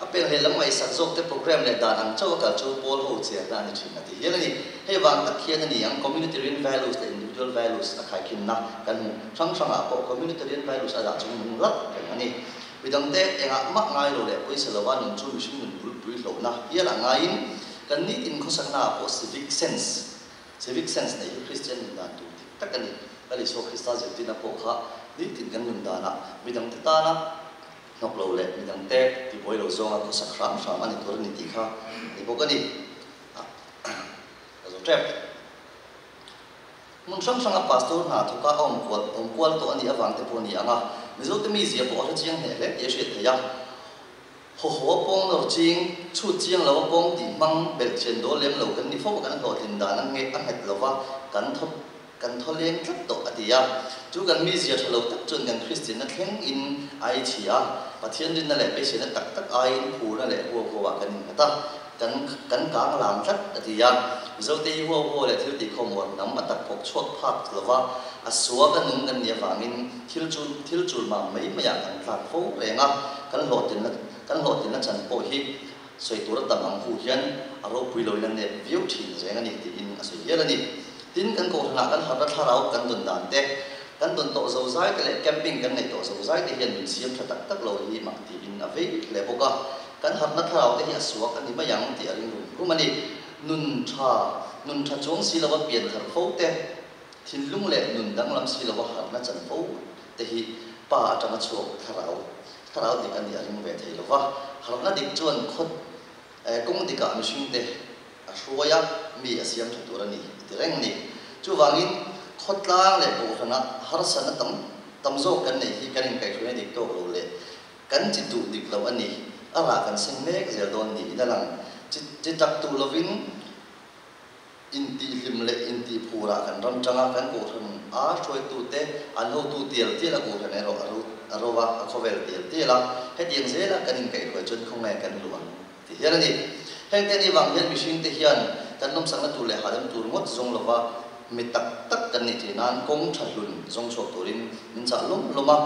A penhleh lam ngaihsak zawk te program leh dan ang chauh a kal chu pawl ho chianna a ni thin a ti hial a ni. Hei vang tak hian a ni ang communitarian values leh individual values a khaikhinna kan hmuh hrang hrangah pawh communitarian values a dah chung nung lat reng a ni. Midangte engah mah ngai lo leh pawisa lova nun chu mihring nun bulpui hlawhna hial a ngaiin kan nitin khawsaknaah pawh civic sense Civic sense neih hi Kristian nun dan tur dik tak a ni. Lal Isua Krista zirtirna pawh kha nitin kan nun danah midangte tana hnawk lo leh midangte tibuai lo zawnga khawsak hram hram a ni tur a ni tih kha a ni bawk a ni. Ka zo tep. Hmun hrang hranga pastor hna thawka a awm kual awm kual tawh a nih avang te pawh a ni ang a, Mizote mizia pawh a hre chiang hneh hle tih a hriat theih a. Hawhaw a pawng nawr ching, chhut chiang lo a pawng tih hmang belh chian dawl lem lo kan ni fo a, kan hlawhtlin dan a nge a nghet lo va, kan thaw kan thaw leng tlat tawh a ti a. Chu kan mizia tha lo tak chuan kan Kristianna thleng in a ei chhi a, Pathian rinna leh beiseina tak tak aiin phurna leh huau huauah kan innghat a, kan kan kang lam tlat a ti a. Mizote hi huau huau leh thil tih khawmuan hnam a tak phawk chhuak phak lo va, a suak a nung kan nih avangin thil chu thil chul mam mai maiah kan tlak fo reng a, kan hlawhtlinna kan hlawhtlinna chan pawh hi sawi tur a tam ang hu hian a ropui loin a nep viau thin reng a ni tiin a sawi hial a ni. Tin, kan kohhranah kan harhna thlarau kan dawn dan te, kan dawn tawh zozai te leh camping kan neih tawh zozai te hian min siam tha tak tak lo hi mak tiin a vei hle bawk a, kan harhna thlarau te hi a suak a ni mai ang tih a ring rum rum a ni. Nun tha, nun tha chuang si lova pian thar fo te, Thinlung leh nun danglam si lova harhna chan fo te hi pa atanga chhuak thlarau, thlarau dik a nih a ring ve thei lova. Harhna dik chuan khaw kawng dikah mihringte a hruai a, mi a siam tha tur a ni a ti reng a ni. Chuvangin khawtlang leh kohhrana harsatna tam tam zawk kan neih hi kan inkaihhruaina dik tawk lo leh kan chi duh dik lo a ni. A rah kan seng mek zel dawn niin a lang. Chi chi tak duh lovin Intihhlim leh intihphurah kan ram tanga kan kohhran a hruaitute an hotu tial tial a kohhran erawh a ro a ro a, a khawvel tial tial a, hetiang zela kan inkaihhruai chuan khawngaih kan luh ang ti hial a ni. Hengte ni vang hian mihringte hian kan nawmsakna tur leh hahdam tur ngawt zawng lova mi tak tak kan nih theih nan kawng tha hlun zawng chhuak turin min chah lawm lawm a.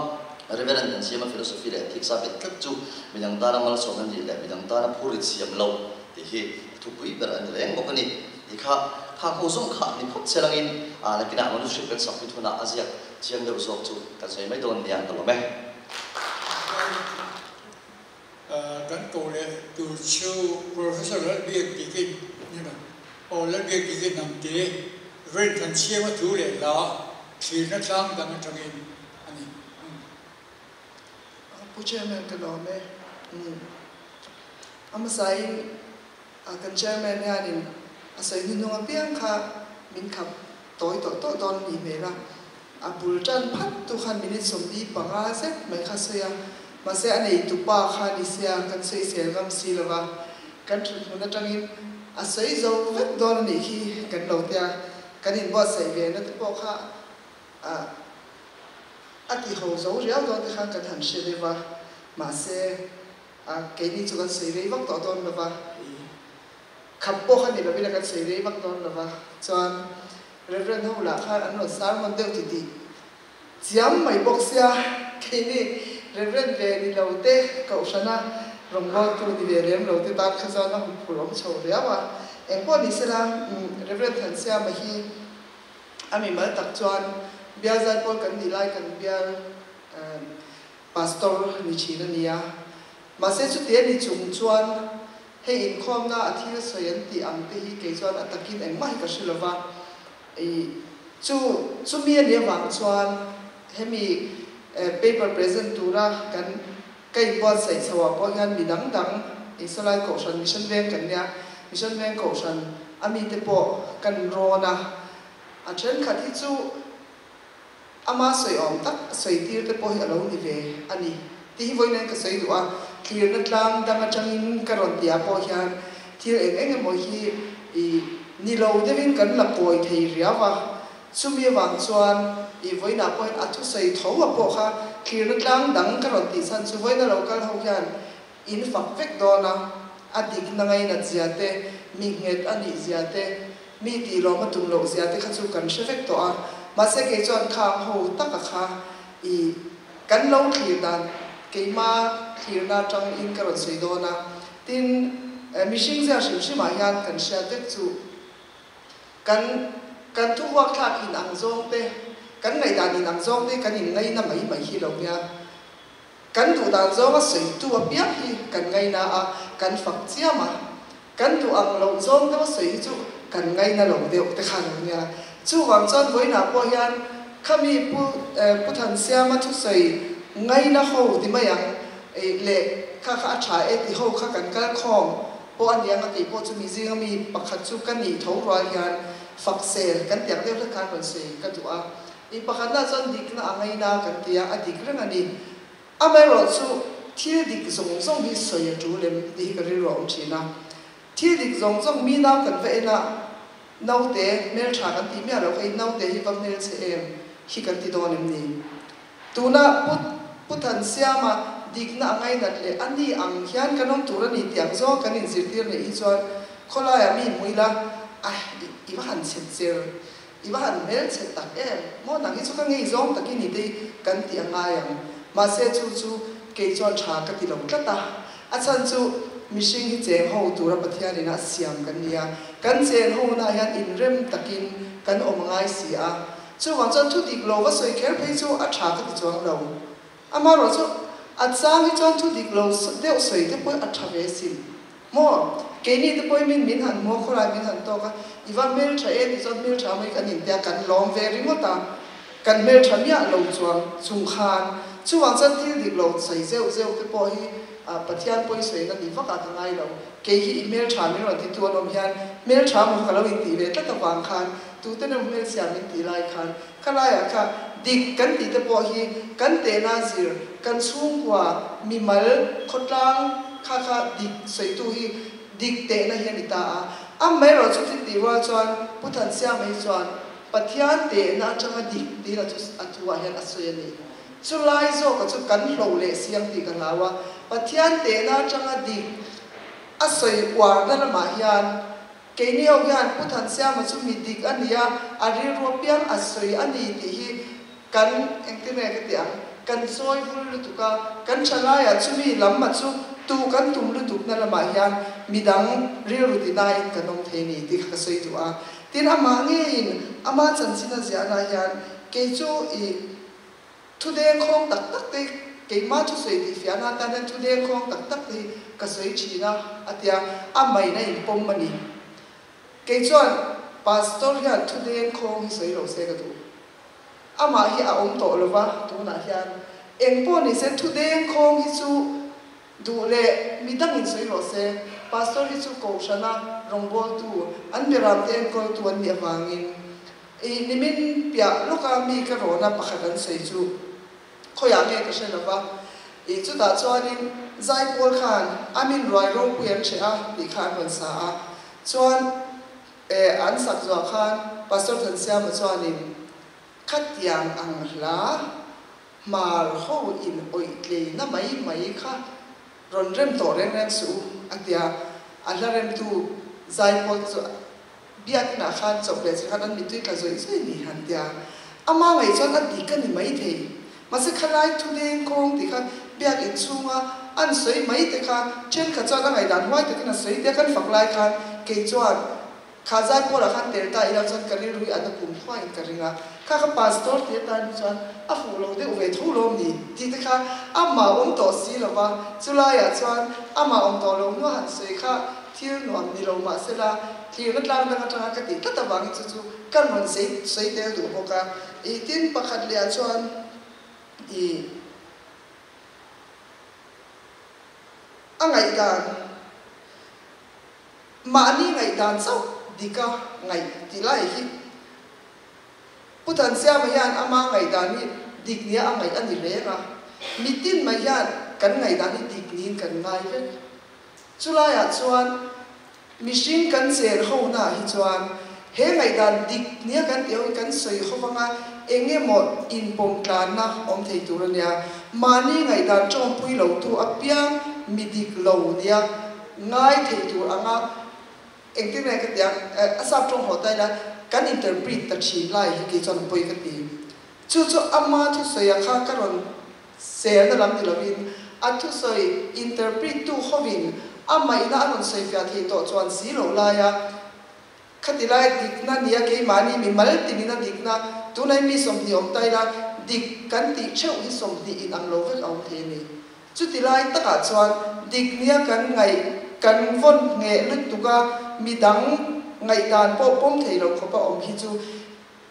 Reverend kan siama philosophy leh ethics a bet tlat chu midang tana malsawmna nih leh midang tana phurit siam loh tih hi a thupui ber a ni reng bawk a ni. Ti kha kha ho zawng kha ni phawt che langin nakinah manuscript kan submit hunah a ziak chiang deuh zawk chu kan sawi mai dawn nia ka lawm e. Kan ko leh tur chu Professor Lalbiak Dikin ni lo. Aw Lalbiak Dikin Hnamte Rin Thansiama thu leh hla thlirna tlang dang atangin a ni. Pu Chairman ka lawm e. A hmasain kan Chairman hianin a sawi hnuhnung apiang kha min khap tawi tawh tawh dawn a nih hmel a. A bul tan phat tu khan minute 45 zet mai kha sawi a, mahse a neitu pa kha ni sia kan sawisel ngam si lo va, kan thut hmun atangin a sawi zo vek dawn a nih khi kan lo tia, kan inbuatsaih ve na te pawh kha a a ti ho zo riau dawn te khan kan han hre deuh va, mahse a keini chu kan sawi rei vak tawh dawn lo va, ih khap pawh kha ni lovin a kan sawi rei vak dawn lo va, chuan Reverend ho lah khan an rawn sermon deuh ti tih chiam mai bawk sia, keini Reverend ve ni lo te kohhrana Rawngbawltu ni ve lem lo te tan kha chuan a huphurh awm chho riau a. Engpawh ni sela, Rev. Thansiama hi a mimal tak chuan bial zaipawl kan nih lai kan bial Pastor ni thin a ni a. Mahse chuti a ni chung chuan hei inkhawmna a thil sawi an tih ang te hi kei chuan a takin engmah hi ka hre lova. I chu chumi a nih avang chuan hemi paper present tura kan ka inbuatsaih chho ah pawh hian mi dang dang i sawlai kohhran Mission Veng kan nia, Mission Veng kohhran a mite pawh kan rawn a, a thenkhat hi chu Ama sawi awm tak sawi tir te pawh hi a lo ni ve a ni tih hi vawiin ka sawi duh a, thlirna tlang dang atangin ka rawn tih ah pawh hian thil eng eng emaw hi i ni lo deuhin kan la kawi thei riau a, chumi avang chuan i vawiinah pawh hian a thusawi tho a pawh kha thlirna tlang dang ka rawn tih chhan chu vawiina lo kal ho hian in fak vek dawn a, a dikna ngainat zia te, mi nghet a nih zia te, Mi tih lawm a tum loh zia te kha chu kan hre vek tawh a, mahse kei chuan khang ho taka kha i kan lo thlir dan keima thlirna atang in ka rawn sawi dawn a, tin mihring zia hrim hrim ah hian kan hriat vek chu kan kan thu vuak thlak in ang zawng te kan ngaihdan in ang zawng te kan in ngaina mai mai hi lo nia. Kan duh dan zawnga sawitu apiang hi kan ngaina a, kan fak chiam a. Kan duh ang loh zawng deuha sawi hi chu kan ngaina lo deuh te kha lo nia. Chuvang chuan vawiinah pawh hian khami Pu Pu Thansiama thusawi ngaina ho ti mai ang leh kha kha a tha e ti ho kha kan kal khawm pawh a niang a kei pawh chu mi zinga mi pakhat chu ka nih tho rual hian fak sel kan tiang deuh hlek khan rawn sawi ka duh a. I pakhatna chuan dikna a ngaina kan ti a, a dik reng a ni. Amaherawhchu thil dik zawng zawng hi sawi a tul em tih hi ka rilru a awm thin a. Thil dik zawng zawng mi nau kan va en a, naute hmeltha kan tih miah loh kha i naute hi va hmelchhe em hi kan ti dawn em ni? Tuna Pu Pu Thansiama dikna a ngainat leh a ni ang hian kan awm tur a ni tih ang zawng kan inzirtir neih hi chuan khawlaiah mi hmu ila, a i va han chhe cher I va han hmelchhe tak em? Maw nang hi chu ka ngei zawng takin i tei kan tih a ngai ang. Mahse chu chu kei chuan tha ka ti lo tlat a. A chhan chu mihring hi cheng ho tura Pathian ina a siam kan ni a. Kan cheng ho na hian inrem takin kan awm a ngai si a. Chuvang chuan thu dik lo va sawi kher phei chu a tha ka ti chuang lo. Amaherawh chu a chang hi chuan thu dik lo deuh sawi te pawh a tha ve sin. Maw? Keini te pawhin min min han hmu a, khawlai min han tawk a, i va hmeltha e tih chuan hmeltha mai kan intia a, kan lawm ve ringawt a, kan hmeltha miah lo chuang chung khan chuvang chuan thil dik lo sawi zeuh zeuh te pawh hi Pathian pawi sawina ni vakah ka ngai lo. Kei hi i hmeltha min rawn titu an awm hian hmeltha maw ka lo intih ve tlat avang khan tute emaw hmelchhia min tih lai khan Khalaiah kha dik kan tih te pawh hi kan tehna zir, kan chhungkua, mimal, khawtlang kha kha dik sawitu hi dik tehna hi a ni ta a. Amaherawh chu thil tih rual chuan Pu Thansiama hi chuan Pathian tehna atanga dik tiin a thu a thuah hian a sawi a ni. Chulai zawka chu kan hloh leh siang tih ka hlau a, Pathian tehna atanga dik a sawi uarna lamah hian Keini ho hian Pu Thansiama chu mi dik a ni a, a rilru apiang a sawi a ni tih hi kan engtin nge ka ti ang, kan chawi vul lutuk a, kan tha laiah chumi lam a chu tu kan tum lutuk na lamah hian midang rilru ti nain kan awm thei a ni tih kha ka sawi duh a. Tin, amah ngeiin ama chanchin a ziahna hian kei chu i Thu dengkhawng tak tak te keimah thu sawi tih fiahna atan hian thu dengkhawng tak tak te hi ka sawi thin a, a ti a, a main a inpawm a ni. Kei chuan Pastor hian thu dengkhawng hi sawi lo se ka duh. Amah hi a awm tawh lo va, tunah hian eng pawh ni se thu dengkhawng hi chu duh leh mi dangin sawi rawh se. Pastor hi chu Kohhrana rawngbawltu, an miramte enkawltu an nih avangin I nimin piah lawka mi ka rawna pakhat an sawi chu khawiah nge ka hre lova, i chutah chuanin Zaipawl khan a min ruai ropui an hreh a tih kha an rawn sa a, chuan e an sak zuah khan Pastor Thansiama chuanin khatiang ang hla hmar ho in awih tleina mai mai kha rawn rem tawh reng reng suh u a tia, a hla remtu Zaipawl chu Biakinah khan chawp leh che khan an mittui tla zawih zawih ni han tia. Ama ngaih chuan a dik a ni maithei. Mahse khalai thu deng kawng tih kha biakin chhunga an sawi mai te kha thenkhat chuan a ngaihdan huai takin a sawi tia kan fak lai khan kei chuan Kha zai pawlah khan tel ta ila chuan ka rilru hi a na kum khuaiin ka ring a, kha ka pastor ti atan hi chuan a fuh lo deuh ve tho lawm ni tih te kha amah awm tawh si lo va, chulaiah chuan amah awm tawh lo hnuah han sawi kha thil nuam ni lo mah sela thlirna tlang dang atanga ka tih tlat avangin chu chu kan rawn sawi tel duh bawk a. Ih tin pakhat lehah chuan ih. A ngaihdan. Mahni ngaihdan chauh dika ngaih tih lai hi Pu Thansiama hian ama ngaihdan hi dik nia a ngaih a ni reng a, mitin mai hian kan ngaihdan hi dik niin kan ngai vek. Chulaiah chuan mihring kan chen hona hi chuan he ngaihdan dik nia kan tih ho hi kan sawi ho vanga eng emaw inpawm tlanna awm thei tur a nia. Mahni ngaihdan tawngpui lotu apiang mi dik lo nia Ngai thei tur anga engtin nge ka ti ang, a sap tawng haw ta ila kan interpret ta thin lai hi kei chuan a pawi ka ti. Chu chu ama thusawi a kha ka rawn selna lam ni lovin a thusawi interpret tu hovin amahina a rawn sawifiah thei tawh chuan si loh laia Khati lai dikna nia keimahni mi mal tinin a dikna, tunai mi 20 awm ta ila dik kan tih theuh hi 20 in ang lo vek a awm thei a ni. Chuti lai takah chuan dik nia kan ngaih kan vawn ngheh lutuk a, midang ngaihdan pawh pawm thei lo khawpa awm hi chu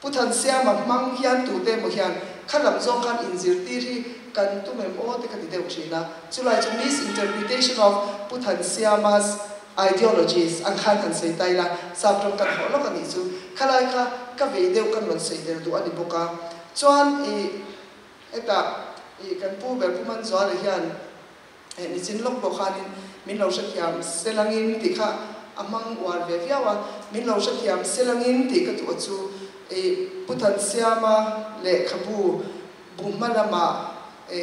Pu Thansiama hmang hian tute emaw hian kha lam zawng khan inzirtir hi kan tum em aw te ka ti deuh thin a. Chulai chu misinterpretation of Pu Thansiama's ideologies ang khan han sawi ta ila, sap ram kan hawh lawk a nih chu. Khalai kha ka vei deuh kan rawn sawi tel duh a ni bawk a. Chuan i hetah i kan pu ber Pu Manzuala hian Heh nichin lawk pawh khanin min lo hrethiam selangin tih kha a hmang uar ve viau a, min lo hrethiam selangin tih ka duh a chu i Pu Thansiama lehkhabu bu hma lamah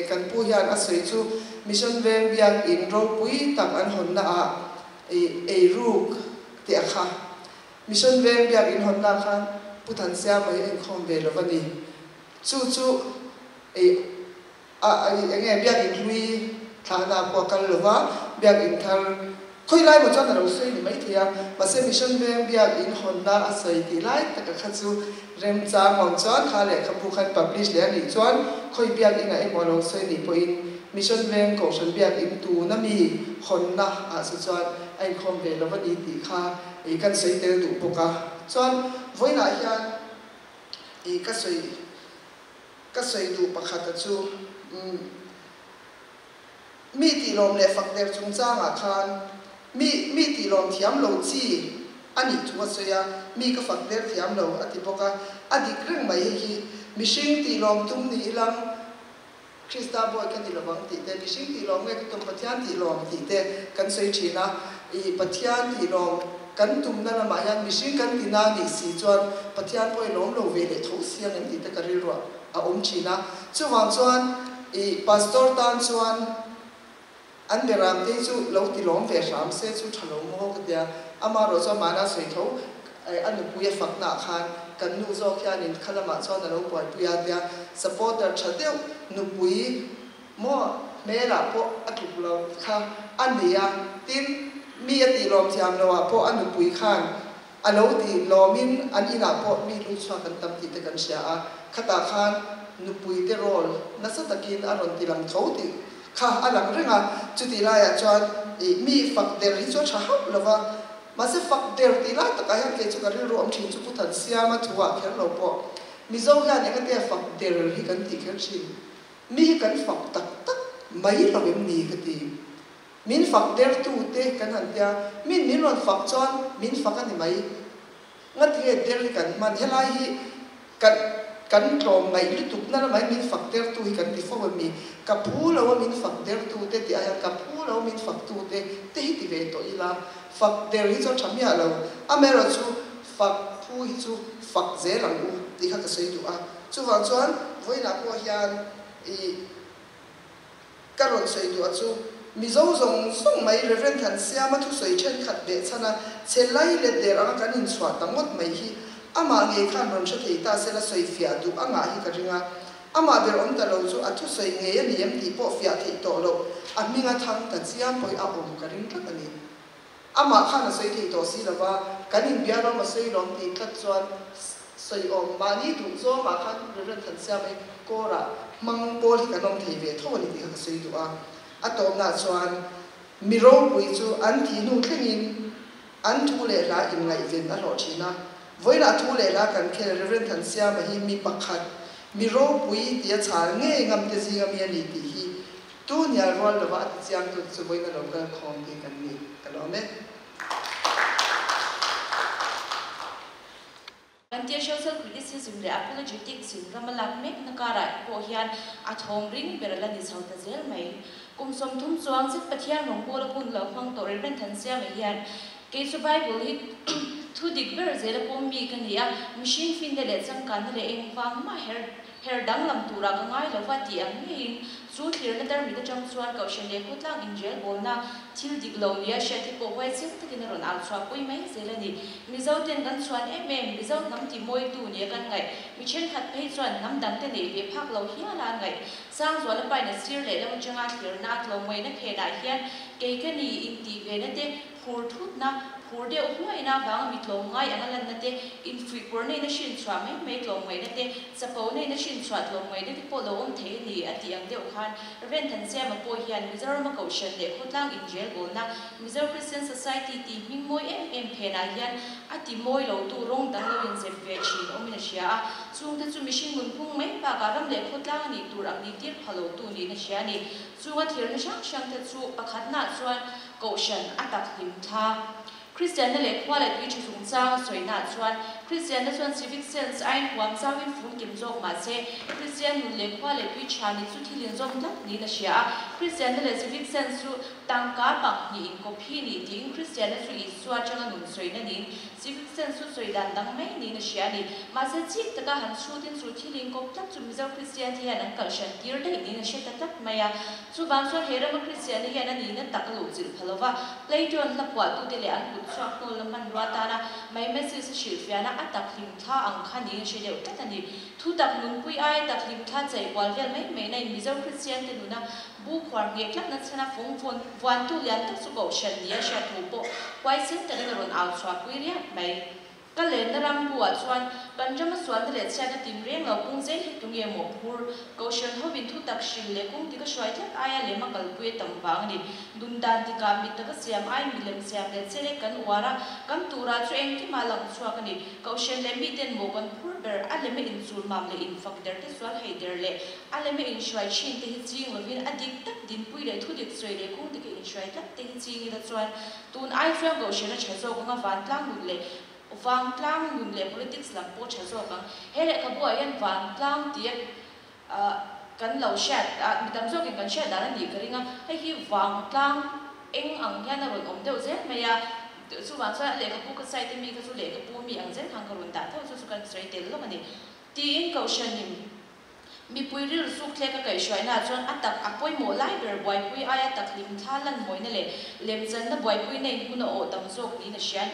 kan pu hian a sawi chu Mission Veng Biakin ropui tak an hawnna ah i eiruk tih a kha Mission Veng Biakin hawnna ah khan Pu Thansiama hi a inkhawm ve lo va ni. Chu chu i A eng nge biakinn hlui thlahna pawh a kal lo va, biakinn thar khawi lai maw chuan a lo sawi ni maithei a, mahse Mission Veng biakinn hawnna a sawi tih lai taka kha chu remchang awm chuan kha lehkhabu khan publish leh a nih chuan khawi biakinn ah emaw a lo sawi nih pawhin Mission Veng Kohhran biakinn tuna mi hawnna ah chu chuan a inkhawm ve lo a ni tih kha ih kan sawi tel duh bawk a. Chuan vawiinah hian ih ka sawi. Ka sawi duh pakhat a chu, umm, mi tihlawm leh fak der chungchangah khan mi, mi tihlawm thiam lo chi a nih thu a sawi a, mi ka fak der thiam lo a ti bawk a, a dik reng mai hei hi. Mihring tihlawm tum ni ilang Krista bawi ka ni lovang tih te, mihring tihlawm nge ka tum Pathian tihlawm tih te kan sawi thin a, ih Pathian tihlawm kan tumna lamah hian mihring kan ti na nih si chuan Pathian pawh i lawm lo ve leh tho si ang em tih te ka rilruah a awm thin a. Chuvang chuan i pastor tan chuan an beram te hi chu lo ti lawm ve hram se chu tha lo maw ka tia. Amaherawh chuan mahna sawi tho a nupui a fakna ah khan kan nu zawk hianin kha lamah chuan a lo buaipui a tia supporter tha deuh nupui Maw hmelah pawh a tluk lo kha a nei a, tin, mi a tih lawm thiam loh ah pawh a nupui khan a lo tih lawmin an inah pawh mi lut chhuak an tam tih te kan hria a, khatah khan nupui te role nasa takin a rawn ti lang tho tih kha a lang reng a, chutih laiah chuan ih mi fak der hi chu a tha hauh lo va, mahse fak der tih lai takah hian kei chu ka rilru awm thin chu Pu Thansiama thu ah kher lo pawh Mizo hian engate a fak der hi kan tih kher thin. Mi hi kan fak tak tak mai lo em ni ka ti. Min fak dertu te kan han tia, min min rawn fak chuan min fak a ni mai. Ngatinge der hi kan hman, helai hi kan kan tlawm ngaih lutuk na lamah hian min fak dertu hi kan ti fo em ni? Ka phu lo a min fak dertu te tih ah hian ka phu lo a min fak tu te te hi ti ve tawh ila, fak der hi chu a tha miah lo. Amaherawhchu fak phu hi chu fak zel ang u tih kha ka sawi duh a. Chuvang chuan vawiinah pawh hian i ka rawn sawi duh a chu Mizo zawng zawng mai Rev. Thansiama thusawi thenkhat beh chhan a che lai let der anga kan inchhuah ta ngawt mai hi amah ngei khan rawn hre thei ta sela sawi fiah duh a ngah hi ka ring a. Amah ber awm ta lo chu a thusawi ngei a ni em tih pawh fiah theih tawh loh, a hminga thang ta chiam pawhin a awm ka ring tlat a ni. Amah khan a sawi thei tawh si lo va, kan inbia lawm a sawi lawm tih tlat chuan sawi awm mahni duh zawngah khan Rev. Thansiama hi kawrah hmang pawl hi kan awm thei ve tho a ni tih kha ka sawi duh a. A tawpnaah chuan mi ropui chu an thih hnu thlengin an thu leh hla inngaihven a hlawh thin a. Vawiinah thu leh hla kan khel Rev. Thansiama hi mi pakhat, mi ropui tia chhal ngei ngamte zinga mi a ni tih hi Tu hnial rual lova a ti chiang tu chu vawiin a lo kal khawm tih kan ni ka lawm e. Kan tia social criticism leh apologetics in ram a lak mekna karah pawh hian a thawm ring ber a la ni chho ta zel mai. Kum 30 chuang zet Pathian rawngbawla hun lo hmang tawh Rev. Thansiama hian kei chu Bible hi thu dik ber zel a pawm mi ka ni a, mihring finna leh changkanna leh engvang mah her Her danglam turah ka ngai lo va tih ang ngeiin chu thlirna tarmit atang chuan Kohhran leh khawtlang inrel bawlna thil dik lo nia hriat hi pawh huaisen takin a rawn au chhuah pui mai zel a ni. Mizo ten kan chhuan em em, Mizo hnam ti mawitu nia kan ngaih, mi thenkhat phei chuan hnam dangte neih ve phak lo hiala an ngaih. Sangzuala pain a sir leh lam atanga thlirna a tlawmngaihna phenah hian kei ka ni intih vena te Phur thutna, phur deuh hluaina avanga mi tlawmngai anga lanna te, infuihpawrnain a hrinchhuah mai mai tlawmngaihna te, chaponain a hrinchhuah tlawmngaihna te pawh lo awm thei a ni a tih ang deuh khan Rev. Thansiama pawh hian Mizorama Kohhran leh khawtlang inrelbawlna Mizo Christian Society tih hming mawi em em phenah hian a ti mawi lotu rawng dang lo inzep ve thin awmin a hria a, chungte chu mihring nunphung mai bakah ram leh khawtlang a nih tur ang nih tir pha lotu niin a hria a ni. Chunga thirna hrang hrangte chu pakhatnaah chuan Kohhran a tak hlim thla. Kristianna leh khua leh tui tha chungchang a sawinaah chuan Kristianna chuan civic sense aiin huam chauhin fun kim zawk mah se, Kristian nun leh khua leh tui tha ni chu thil inzawm tlat niin a hria a. Kristianna leh civic sense chu tangka panghnih inkawp hi ni tiin Kristianna chu Isua atanga nun sawina niin civic sense chu sawi dan dang mai niin a hria a ni. Mahse chik taka han chhutin chu thil inkawp tlat chu Mizo Kristian te hian an kalhran tir daih niin a hre ta tlat mai a. Chuvang chuan he rama Kristianna hian a nihna tak a luhchilh pha lo va, Plato-an hla phuahtute leh an kut chhuak hnawlna hmanrua atana Mimesis a hrilhfiahna a tak hlimthla ang kha niin a hre deuh tlat a ni. Thu tak nunpui aia tak hlimthla chei kual vel mai mai na in Mizo Kristiante nuna bu khuar ngheh tlatna chhana fawng vuantu lian tak chu Kohhran ni a hriat thu pawh huaisen takin a rawn au chhuahpui riak mai. Ka lenna ram buah chuan kan rama sualna leh chhiatna tin reng lo pung zel hi tunge maw phur? Kohhran hovin thu tak hrilh leh kawng dik a hruai tlat aia lem a kalpui a tam vang a ni. Dun dan tikah mit taka siam aiin milem siam leh chelek kan uar a, kan turah chu engkimah lang chhuak a ni. Kohhran leh miten maw kan phur ber a lema inchulmam leh infak der te sual hei der leh a lema inhruai thin te hi ching lovin a dik tak dinpui leh thu dik sawi leh kawng dika inhruai tlat te hi ching ila chuan Tun ai chuan Kohhran a tha zawk ang a, vantlang nun leh vangtlang nun leh politics lam pawh tha zawk ang. He lehkhabu ah hian vantlang tia kan lo hriat a, mi tam zawkin kan hriat dan a nih ka ring a, hei hi vangtlang eng ang hian a rawn awm deuh zel mai a, chuvang chuan a lehkhabu ka site ami kha chu lehkhabu mi ang zel khan ka rawn dah tho chu chu kan sawi tel lawk a ni. Tiin Kohhranin Mipui rilru suk thlek a kaihhruaina chuan a tak a pawimawh lai ber buaipui aia tak hlimthla lanmawina leh lemchanna buaipuina in hmun a awh tam zawk niin a hria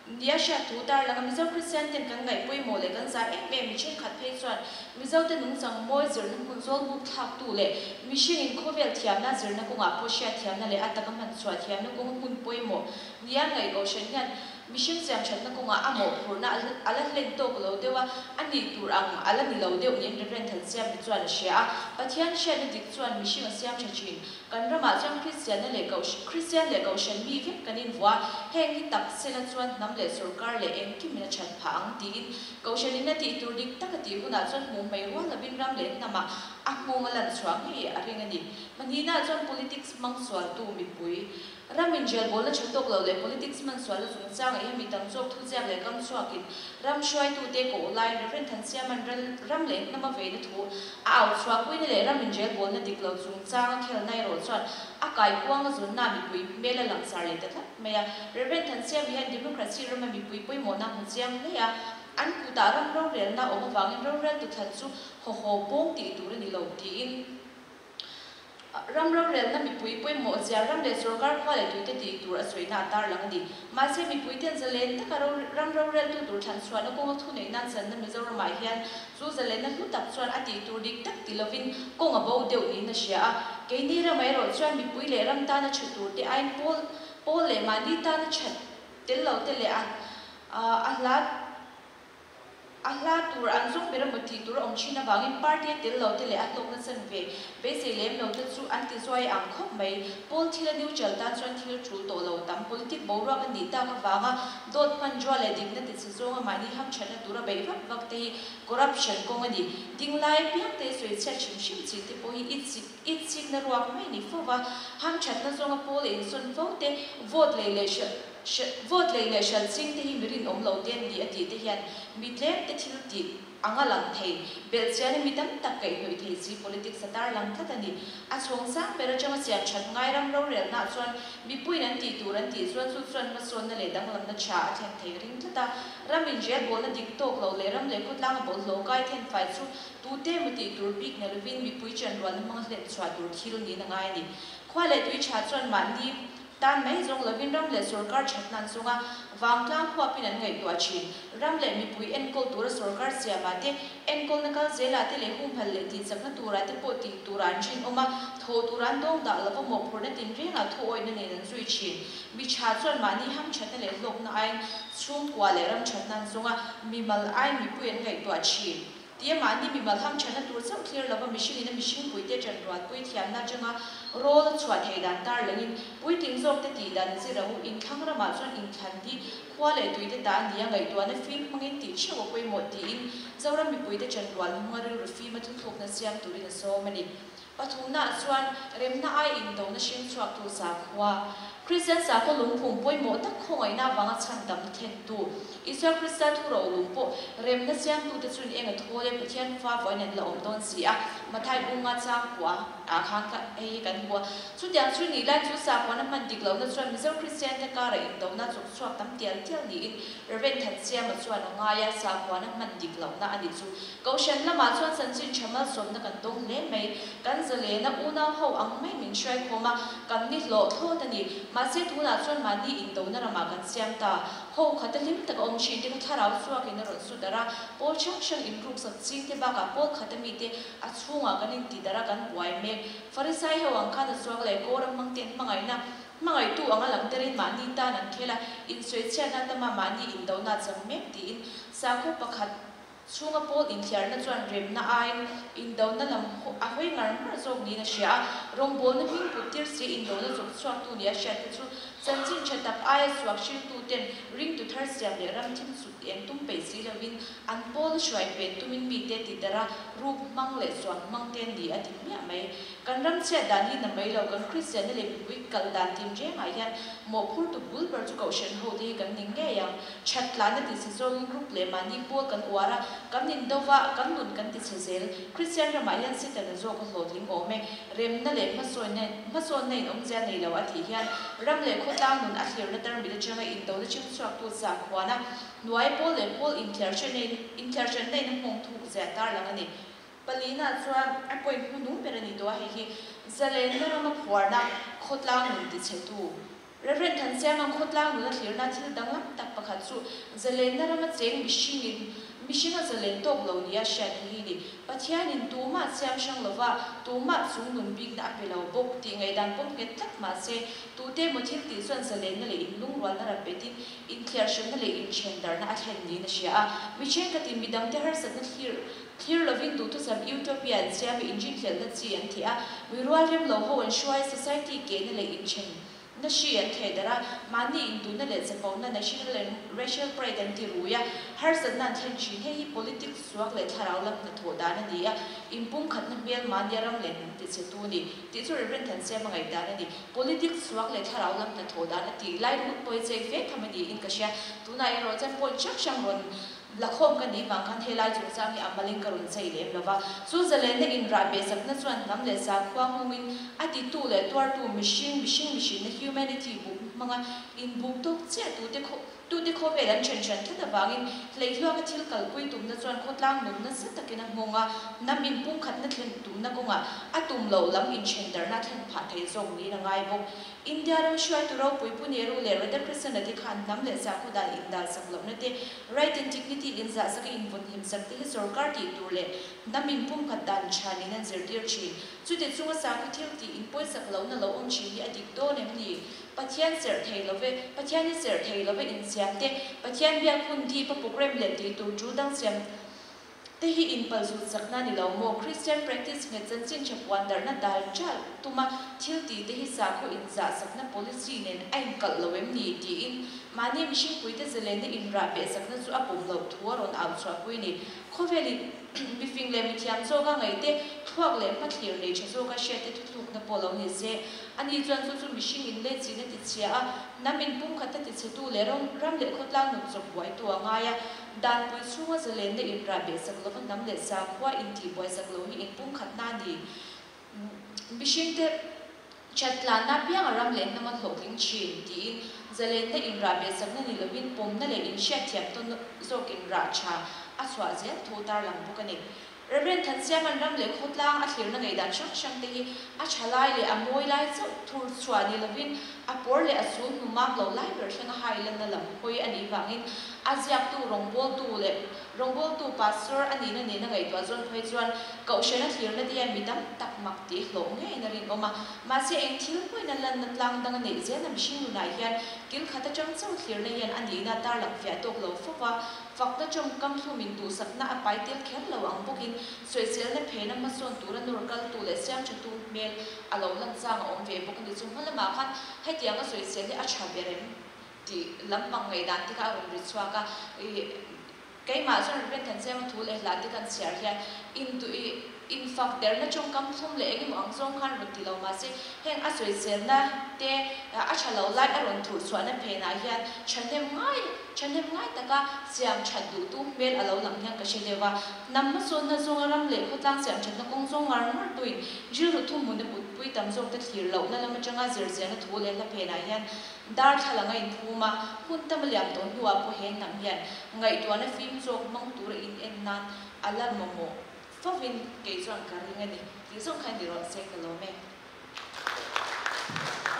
nia hriat thu tarlang a. Mizo Kristian ten kan ngaih pawimawh leh kan zah em em mi thenkhat phei chuan Mizote nungchang mawi zirna hmun zawl buk thlaktu leh mihring in khawvel thiamna zirna kawngah pawh hriatthiamna leh a taka hmanchhuah thiamna kawnga hmun pawimawh nia ngaih kohhran hian Mihring siamthatna kawngah a mawhphurhna a la hlen tawk lo deuh a, a nih tur ang a la ni lo deuh niin Rev. Thansiami chuan a hria a. Pathian hriatna dik chuan mihring a siam tha thin. Kan ramah chuan Kristianna leh Kohhran, Kristian leh Kohhran mi vek kan invuah a, heng hi tak sela chuan hnam leh sawrkar leh engkimin a that phah ang tiin Kohhranin a tih tur dik tak a tih hunah chuan hmuh mai rual lovin ram leh hnamah a nghawng a lan chhuah ngei a ring a ni. Hmanihnaah chuan politics hmang sualtu mipui Ram inrelbawlna tha tawk lo leh politics hman sualna chungchangah hian mi tam zawk thuziak leh kam chhuakin ram hruaitute koh laiin Rev. Thansiama'n ram leh hnama veina thu a au chhuahpuina leh ram inrelbawlna dik lo chungchanga khelna erawh chuan a kaikuanga zawnna mipui hmel a langsar leh ta tlat mai a. Rev. Thansiama hian democracy rama mipui pawimawhna hmu chiang hle a, an kutah ram rorelna awm avangin roreltu thlan chu haw haw pawng tih tur a ni lo tiin. Ram rorelna mipui pawimawh zia ram leh sorkar khua leh tuite tih tur a sawina a tarlang a ni. Mahse, mipuiten zalen taka ram roreltu tur thlan chhuahna kawnga thuneihna an channa Mizoramah hian chu zalenna hlu tak chuan a tih tur dik tak ti lovin kawng a bo deuh niin a hria a. Keini ramah erawh chuan mipui leh ram tana tha turte aiin pawl pawl leh mahni tana that tel lo te leh a a hla A hla tur an zawng ber emaw tih tur a awm thin avangin party a tel lo te leh a hlawkna chan ve beisei lem lo te chu an ti zuai ang khawp mai. Pawl thil a neutral tan chuan thil tul tawh lo tam politic boruak a nih tak avanga dawt hmanrua leh dikna ti chhe zawnga mahni hamthatna tura beih vak vak te hi corruption kawng a ni. Ding lai apiang te sawi chhiat hrim hrim chi te pawh hi itsik itsikna ruak mai a ni fo va, hamthatna zawnga pawl a insawn fo te vote lei leh Vote lei leh hral ching te hi mi rinawm lo te an ni a tih te hian mi tlem te thil tih anga lang thei, belh chian in mi tam tak kaihhnawih thei si politics a tarlang tlat a ni. A chhawng sang ber atanga siam that ngai ram rorelnaah chuan mipuiin an tih tur an tih chuan chu chuan hmasawnna leh danglamna tha a thlen thei ring tlat a. Ram inrel bawlna dik tawk loh leh ram leh khawtlanga bawlhhlawh kai then fai chu tute emaw tih tur bik na lovin mipui chanrualna hmanga hlen chhuah tur thil niin a ngai a ni. Khua leh tui tha chuan mahni Tan mai zawng lovin ram leh sorkar thatna an zawng a, vangtlang huapin an ngaihtuah thin. Ram leh mipui enkawl tura sorkar siamah te, enkawlna kal zelah te leh humhalh leh tihchakna turah te pawh tih tura an rinawm a, thaw tura an dawng dah lova mawhphurhna tinrengah thuawihna nen an zui thin. Mi tha chuan mahni hamthatna leh hlawkna aiin chhungkua leh ram thatna an zawng a, mimal aiin mipui an ngaihtuah thin. Tia mahni mimal hamchhanna tur chauh thlir lova mihringin a mihringpuite ṭanrualpui thiamna aṭanga rawl a chhuah theih dan tar langin puitling zawkte tih dan a zir ang u. Inthlang ramah chuan inthlan hi khua leh tuite ta a ni a, ngaihtuahna fim hmangin tih theuh a pawimawh tiin Zoram mipuite ṭanrual hmunga rilru fima thuthlukna siam turin a sawm a ni. Pathumnaah chuan remna ai indona hring chhuaktu sakhua, Kristian sakhaw lungphum pawimawh tak khawngaihna avanga chhandam thentu, Isua Krista thu ro lung pawh remna siamtute chuan eng a thawl e, Pathian fa vawiin an la awm dawn si a, Mathai bunga changkua ah khan kha hei hi kan hmu a. Chutiang chu nih lai chu sakhuana hman dik lohna chuan Mizo Kristiante kara indona chawk chhuak tam tial tial niin Rev. Thansiama chuan a ngai a, sakhuana hman dik lohna a ni chu. Kohhran lamah chuan chanchin tha malsawmna kan dawng hle mai. Kan zalena unau ho ang mai min hruaikhawm a, kan ni hlawh thlawt a ni. Mahse tunah chuan mahni indona ramah kan siam ta. Ho khata hlim taka awm thin te kha thlarau chhuakin a rawn su darh a, pawl hrang hrang inruksak ching te bakah pawl khata mite a chhungah kan inti darh a, kan buai mek. Farisai ho ang khan a chuak leh kawr a hmang te an hmangaihna hmangaihtu anga lang terin mahni tan an khel a, insawichhiatna tama mahni indona a chang mek tiin sakhaw pakhat Chhunga pawl inthiarna chuan remna aiin indona lam a hawi ngar ngar zawk niin a hria a, rawngbawlna hming put tir si indona chawp chhuaktu nia hriat te chu chanchin tha tak aia suak hriltu ten ringtu thar siam leh ram thim sut eng tum peih si lovin an pawl hruai pen tumin mite ti darh a, ruk hmang leh suam hmang te ni a ti hmiah mai. Kan ram chhiat dan hi na mai lo, kan Kristianna leh mipui kal dan tin rengah hian mawhphurtu bul ber chu Kohhran hote hi kan ni ngei ang. That tlana ti chhe zawngin group leh mahni pawl kan uar a, kan indo va, kan nun kan ti chhe zel. Kristian ramah hian Setana zawk a hlawhtling awm e. Remna leh hmasawnna in awmzia nei lo a tih hian ram leh khawtlang nun a thlirna tarmit atanga indona chhingchhuaktu sakhuana hnuai pawl leh pawl inthiarhranna in a hmawng thuk zia tarlang a ni. Palina chuan a point hmunung ber a ni tawh a, hei hi zalenna rama phuarna khawtlang nun tichhetu Rev. Thansianga khawtlang nuna thlirna thil danglam tak pakhat chu zalenna rama cheng mihringin mihringa zalen tawk lo nia hriat hi hi ni. Pathianin tumah siam hrang lova tumah chung nun bikna a pe lo bawk tih ngaihdan pawm nghet tlat mahse tute emaw thil tih chuan zalenna leh inlungrualna ram petin inthiarhranna leh inthendarhna a thlen niin a hria a. Mi thenkhatin midangte harsatna thlir Thlir lovin duhthusam Utopia an siam i inrinhlelhna chi an theh a, mi rual rem lo ho an hruai, society kehna leh inthen na hri an theh darh a, mahni induhna leh chapona, national and racial pride, an ti rui a, harsatna an thlen thin. Hei hi politics suak leh thlarau lam hnathawh dan a ni a, inpumkhatna hmel mahnia ram leh hnam ti chhe tu a ni tih chu Rev. Thansiama ngaihdan a ni. Politics suak leh thlarau lam hnathawh dan a tih lai ringawt pawh hi chei fe tham a niin ka hria. Tunah erawh chuan point hrang hrang rawn Lakhawm ka nih vang khan helai chungchang hi a malin ka rawn chei lem lova. Chu zalenna inrah behsakna chuan hnam leh sakhua nghawngin a titu leh tuartu mihring, mihring mihrinna, humanity, buk hmanga inbuk tawk chiah tute tute khawvel an then hran tlat avangin hleihluaka thil kalpui tumna chuan khawtlang nun nasa takin a nghawng a, hnam inpumkhatna thlen tumna kawngah a tum loh lam inthendarhna a thlen phah thei zawk niin a ngai bawk. India ram hruaitu ropui Pu Nehru leh Radhakrishnan-a te khan hnam leh sakhaw dan indalsak lohna te, right and dignity inzahsaka invawnhimsak te hi sorkar tih tur leh hnam inpumkhat dan tha niin an zirtir thin. Chute chunga sakhaw thil tih inpawisak lohna lo awm thin hi a dik dawn em ni? Pathian serh thei love, Pathian hi serh thei love insiam te, Pathian biak hun dip a program leh tih tur tul dang siam te hi inpal zut sakna ni lo maw? Christian practice nghet chanchin tha puan darhna dal ṭalh tuma thil tih te hi sakhaw inzah sakna policy nen a inkalh lo em ni? tiin mahni mihringpuite zalenna inrah beh sakna chu a pawm loh thu a rawn au chhuahpui ni. Khawvelin mifing leh mithiam zawka ngaihte, thluak leh hmathlir nei tha zawka hriatte thuthlukna pawh lo ni se. Ani chuan chu chu mihring inlehchihna tichhia a, hnam inpumkhatna tichhetu leh ram leh khawtlang nun chawp buaitu a ngai a. Danpui chhunga zalenna inrah behsak lova hnam leh sakhua intihbuaisak lo hi inpumkhatna a ni. Mihringte Chatlanna pianga ram leh hnama hlawhtling thin, tiin zalenna inrah behsakna ni lovin pawmna leh inhriatthiam tawn zawkin rah tha a chhuah zel thu tarlang bawk a ni. Rev. Thansiama'n ram leh khawtlang a thlirna ngaihdan hrang hrang te hi a tha lai leh a mawi lai chauh thur chhuah ni lovin a pawr leh a sul hnu mam lo lai ber thlenga hailanna lam hawi a nih vangin a ziaktu rawngbawltu leh Rawngbawltu Pastor a nihna nena ngaihtuah zawn phei chuan Kohhran a thlirna te hian mi tam tak mak tih hlawh ngeiin a rinawm a. Mahse eng thil pawhin a lanna tlang dang a neih zel a mihring nunah hian kil khat atang chauh thlirna hian a nihna tarlang fiah tawk lo fo va, fakna tawngkam thlum in duhsakna a pai tel kher lo ang bawkin sawiselna phena hmasawn tura nawr kaltu leh siamthatu hmel a lo lan chang a awm ve bawk a ni. Chu hma lamah khan hetianga sawisel hi a tha ber em? Tih lampang ngaihdan te kha a rawn ri chhuak a, ih keimah chuan Reverend Thansiama thu leh hla te kan chhiar hian in duh ih infak derna tawngkam thlum leh engemaw ang zawng khan rawn ti lo mahse heng a sawiselna te a tha lo lai a rawn thurh chhuahna phenah hian thahnem ngai thahnem ngai taka siam that duhtu hmel a lo lang hian ka hre deuh a, hnam hmasawnna zawnga ram leh khawtlang siam thatna kawng zawng ngar ngar tuin rilru thuhmun a putpui tam zawk te thlir lohna lam atanga zirziahna thu leh hla phenah hian Darthlalang a inphum a, hun tam a liam tawh hnuah pawh he hnam hian ngaihtuahna fim zawk hmang tura in en nan a la mamawh fovin kei chuan ka ring a ni tih zawng kha ni rawh se ka lawm e.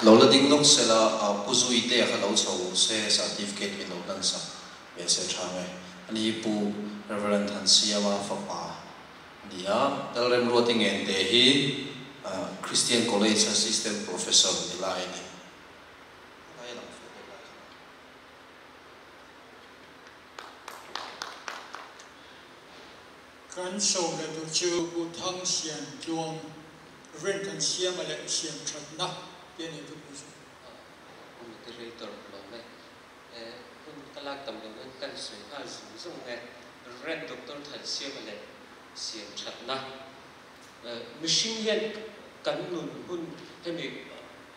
Lo la ding lawk se la, Pu Zuite a kha lo chho se certificate min lo hlan sak ve se tha nge. Ani hi Pu Reverend Thansiama fapa a ni a, Lalremruati Ngente hi Christian College Assistant Professor ni lai a ni. Kan sawm leh tur chu Pu Thang Sian Tluang Rin kan siam a leh siam thatna te a ni tu pui chu. Pu Moderator lawm e. Hun ka lak tam lo in kan sawi nghal zung zung e. Rev Doctor Thansiama leh siam thatna. Mihring hian kan nun hun hemi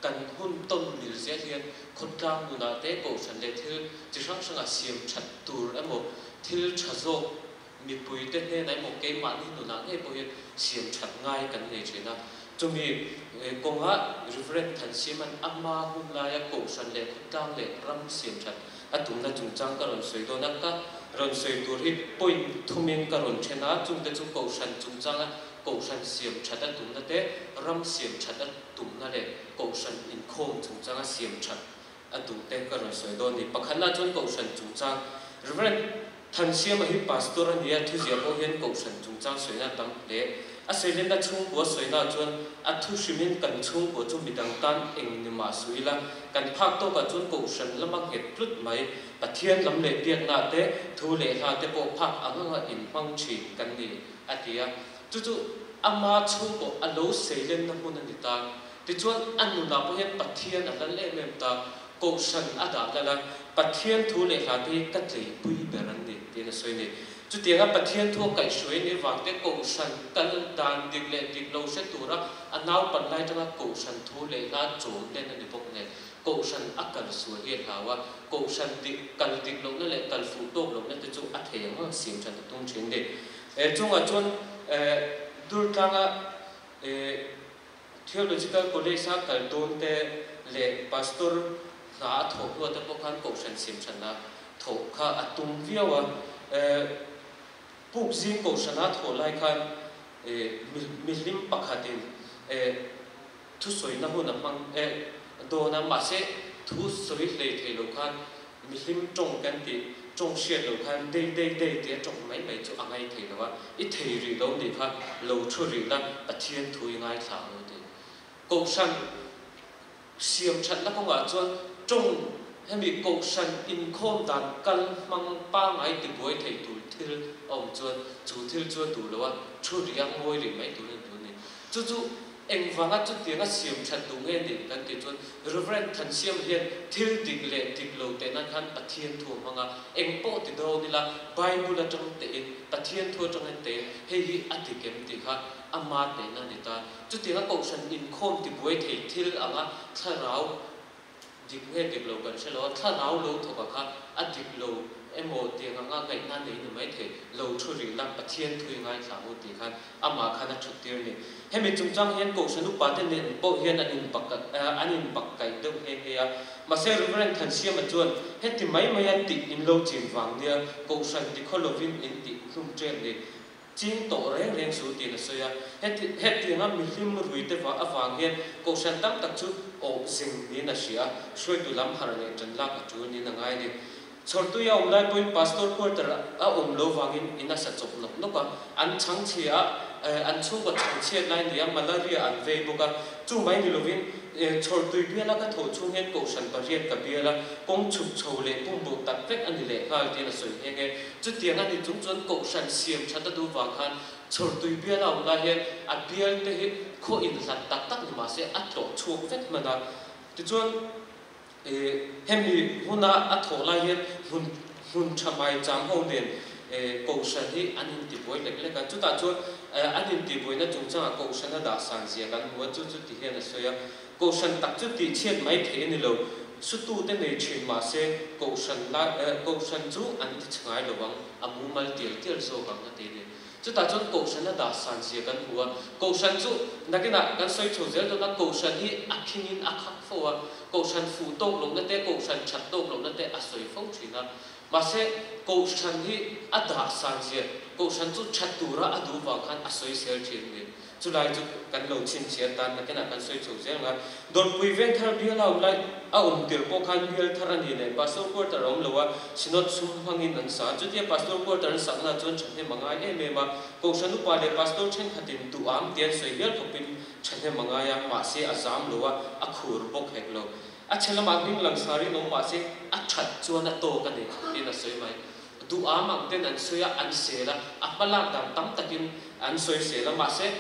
kan hun tawn mil zel hian khawtlang nunah te kohhran leh thil chi hrang hrangah siam that tur emaw thil tha zawk mipuite hnenah emaw keimahni nunah ngei pawh hian siam that ngai kan nei thin a. Chumi kawnga Reverend Thansima'n ama hun laia kohhran leh khawtlang leh ram siam that a tumna chungchang ka rawn sawi dawn a, ka rawn sawi tur hi point thumin ka rawn then a, chungte chu Kohhran chungchanga Kohhran siam that a tumna te, ram siam that a tumna leh Kohhran inkhawm chungchanga siam that a duh te ka rawn sawi dawn a ni. Pakhatna chuan Kohhran chungchang, Rev. Thansiama hi Pastor a ni a, thuziah pawh hian Kohhran chungchang sawina a tam hle. A seilenna chhungkua sawina chuan a thu hrimin kan chhungkua chu midang tan eng ni mah suh ila, kan phak tawkah chuan Kohhran lama nghet tlut mai, Pathian lam leh biakna te, thu leh hla te pawh phak ang anga inhmang thin kan ni, a ti a. Chu chu ama chhungkaw a lo seilenna hmun a ni ta. Tichuan a nunah pawh hian Pathian a lal em em ta, Kohhran a dah lal a, Pathian thu leh hla te hi ka tleipui ber an ni, tiin a sawi a ni. Chutianga Pathian thu a kaihhruai anih avang te Kohhran kal dan dik leh dik lo hre tura a naupan lai atanga Kohhran thu leh hla chawm len a ni bawk nen, Kohhran a kal sual hi a hlau a, Kohhran dik kal dik lohna leh kal fuh tawk lohna te chu a thei ang ang siam that a tum thin a ni. Chungah chuan Durtlanga Theological College-a kal dawn te leh Pastor. Hna a thawh hnuah te pawh khan Kohhran siamthatna thawh kha a tum viau a. Puk zing Kohhrana thawh lai khan mihlim pakhatin thusawina hun a hmang dawn a, mahse thu sawi hlei thei lo khan mihlim tawng kan tih tawng hriat lo khan dei dei dei tia tawng mai mai chu a ngai thei lo a, i thei rih lo nih kha lo thu rih la Pathian thu i ngaithla ang u tih Kohhran Siam thatna kawngah chuan tawng hemi kohhran inkhawm dan kal hmang pangngai tibuai thei tur thil a awm chuan chu thil chu a duh lo a, thu rih a ngawi rih mai tur a ni duh a ni. Chu chu engvanga chutianga siam that duh nge ni kan tih chuan Reverend Thansiama hian thil dik leh dik lo teh nan khan Pathian thu a hmang a, eng pawh ti dawn ila Bible atang tein Pathian thu atangin tein hei hi a dik em tih kha ama tehna a ni ta. Chutianga kohhran inkhawm tibuai thei thil anga thlarau dik nge dik lo kan hre lo a, thlarau lo thawk a kha a dik lo emaw tiang anga ngaihna nei ni mai thei lo thu rih la, Pathian thui ngaithla u tih khan amah khan a thut tir ni. Hemi chungchang hian kohhran upate nen pawh hian an inbak an inbak kaih deuh nghe nghe a, mahse Reverend Thansiama chuan heti mai maia tih in lo chin vang nia kohhran tikhaw lovin in tih hlum ṭep ni. Ching tawh reng reng su tiin a sawi a. Heti hetianga mihlim ruite va avang hian kohhran tam tak chu awh zing niin a hria a, hruaitu lam harh leh ṭan lak a ṭul niin a ngai a ni. Chhawrtui a awm lai pawhin Pastor quarter a awm lo vangin in a sa chawp nawk nawk a, an chhangchhia a, an chhungkaw chhangchhiat lai nia malaria an vei bawk a, chu mai ni lovin Chhawrtui biala ka thawh chhung hian kohhran pariat ka bial a, kawng chhuk chho leh pumbo tak vek a ni leh nghal tiin a sawi nghe nghe. Chutiang a ni chung chuan kohhran siam that a duh vang khan Chhawrtui biala awm lai hian a bial te hi khaw inhlat tak tak ni mah se a tlawh chhuak vek hman a. Tichuan hemi huna a thawh lai hian hmun hmun tha mai chang ho nen kohhran hi an intibuai lek lek a. Chutah chuan an intibuaina chungchangah kohhran a dah san zia kan hmu a, chu chu ti hian a sawi a. Kohhran tak chu tihchhiat mai theih a ni lo. Sutute nei thin mah se kohhran lai kohhran chu an ti chhe ngai lo ang, a mumal tial tial zawk ang a ti a ni. Chutah chuan kohhran a dah san zia kan hmu a, kohhran chu nakinah kan sawi chho zel dawn a, kohhran hi a khingin a khak fo a, kohhran fuh tawk lohna te, kohhran that tawk lohna te a sawi fo thin a. Mahse, kohhran hi a dah san zia, kohhran chu that tura a duh vang khan a sawi sel thin a ni. Chulai chu kan lo chhinchhiat tan nakinah kan sawi chho zel ang a. Dawrpui Vengthar bial a awm lai a awm tirh pawh khan bial thar a ni leh Pastor Quarter a awm lo a, Synod sum hmangin an sa a. Chutia Pastor Quarter an sakna chuan thahnem a ngai em em a. Kohhran upa leh Pastor thenkhatin duham tia an sawi hial khawpin thahnem a ngai a, mahse a zam lo a, a khur bawk hek lo. A chhe lamah hming langsarin awm mahse a that chuan a tawk a ni tiin a sawi mai. Duham ang ten an sawi a, an sel a, a hmalak dan tam takin an sawi sel a, mahse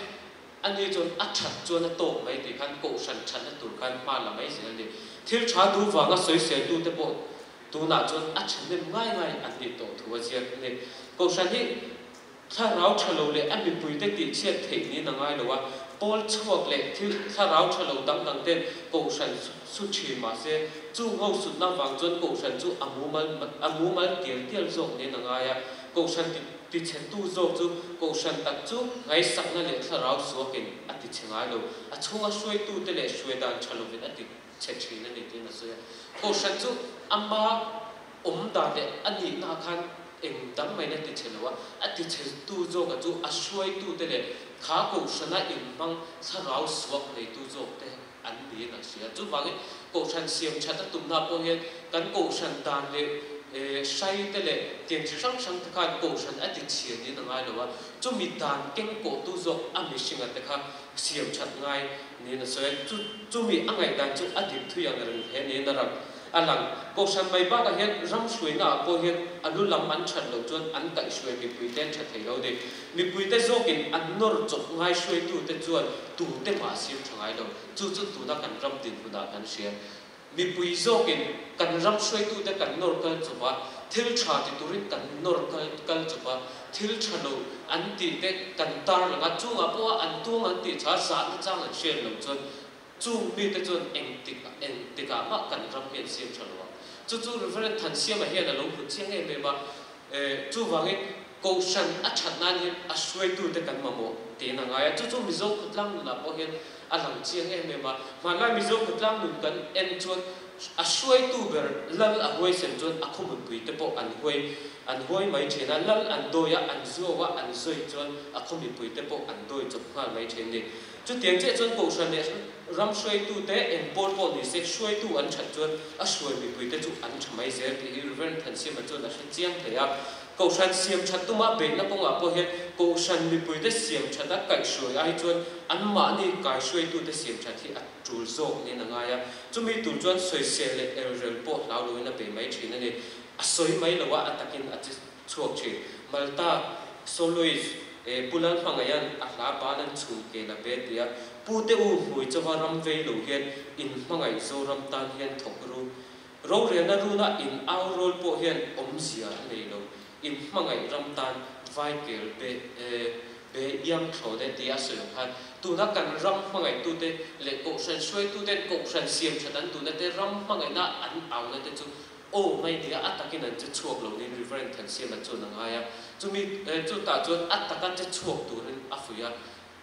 ani chuan a that chuan a tawk mai tih khan kohhran thatna tur khan hma la mai zel a ni. Thil tha duh vanga sawi seltute pawh tunah chuan a thahnem ngai ngai an nih tawh thu a ziak a ni. Kohhran hi Thlarau tha lo leh a mipuite tihchhiat theih niin a ngai lo a, pawl chhuak leh thil thlarau tha lo dang dang ten kohhran su thin mah se, chung ho sutna vang chuan kohhran chu a mumal a mumal tial tial zawk niin a ngai a, kohhran ti tichhetu zawk chu kohhran tak chu ngaihsakna leh thlarau suakin a tichhe ngai lo, a chhunga hruaitute leh hruai dan tha lovin a ti chhe thin a ni tiin a sawi a. Kohhran chu ama awm dan leh a nihna khan eng dang maiin a ti chhe lo a, a ti chhetu zawka chu a hruaitute leh kha kohhrana inhmang thlarau suak neitu zawkte an niin a hria. Chuvangin kohhran siam that a tumna pawh hian kan kohhran dan leh hraite leh tiang chi hrang hrang te khan kohhran a ti chhia niin a ngai lo a, chumi dan keng kawhtu zawk a mihringa te kha siam that ngai niin a sawi a, chu chumi a ngaihdan chu a dik thui ang reng hle niin a rak a lang. Kohhran mai bakah hian ram hruainaah pawh hian a lu lam an that loh chuan an kaihhruai mipuite an tha thei lo a ni. Mipuite zawkin an nawr chawp ngai hruaitute chuan tute mah a siam tha ngai lo. Chu chu tuna kan ram dinhmunah kan hria. Mipui zawkin kan ram hruaitute kan nawr kal chawp a, thil tha ti turin kan nawr kal kal chawp a, thil tha lo an tih te kan tar lang a, chungah pawha an tuang an tih tha zahna chang an hriat loh chuan chung mite chuan engtik engtikah mah kan ram hi an siam tha lo ang. Chu chu Reverend Thansiama hian a lo hmu chiang em em a, chuvangin Kohhran a that nan hian a hruaitute kan mamawh tiin a ngai a, chu chu Mizo khawtlang nunah pawh hian a lang chiang em em a. Hmanlai Mizo khawtlang nun kan en chuan. a hruaitu ber lal a huaisen chuan a khawmutpui te pawh an huai an huai mai thin a, lal an dawi a, an zuau a, an zawi chuan a khawmipui te pawh an dawi chawp nghal mai thin a ni. Chutiang chiah chuan Kohhran leh ram hruaitu te eng pawl pawh ni se hruaitu an that chuan a hruai mipui te chu an tha mai zel tih hi Rev. Thansiama chuan a hre chiang hle a. Kohhran siam that tuma beihna kawngah pawh hian Kohhran mipuite siam that a kaihhruai ai chuan anmahni kaihruaitute siam that hi a tul zawk niin a ngai a. Chumi tur chuan sawisel leh elrel pawh hlau loin a bei mai thin a ni. A sawi mai lo a, a takin a che chhuak thin. Malta soloist Pu Lalhmangaiha'n a hla ban an chhum ke la be tia Pu te u hmui chawa ram vei lo hian in hmangaih Zoram tan hian thawk ru. Rorelna runa in au rawl pawh hian awmzia a nei lo. In hmangaih ram tan vai kel be be iang thlawn e tia a sawi ang khan tuna kan ram hmangaihtute leh kohhran hruaituten kohhran siam that an duhna te ram hmangaihna an auna te chu aw mai nia a takin an che chhuak lo niin Reverend Thansiama chuan a ngai a. Chumi chutah chuan a taka che chhuak turin a fuih a.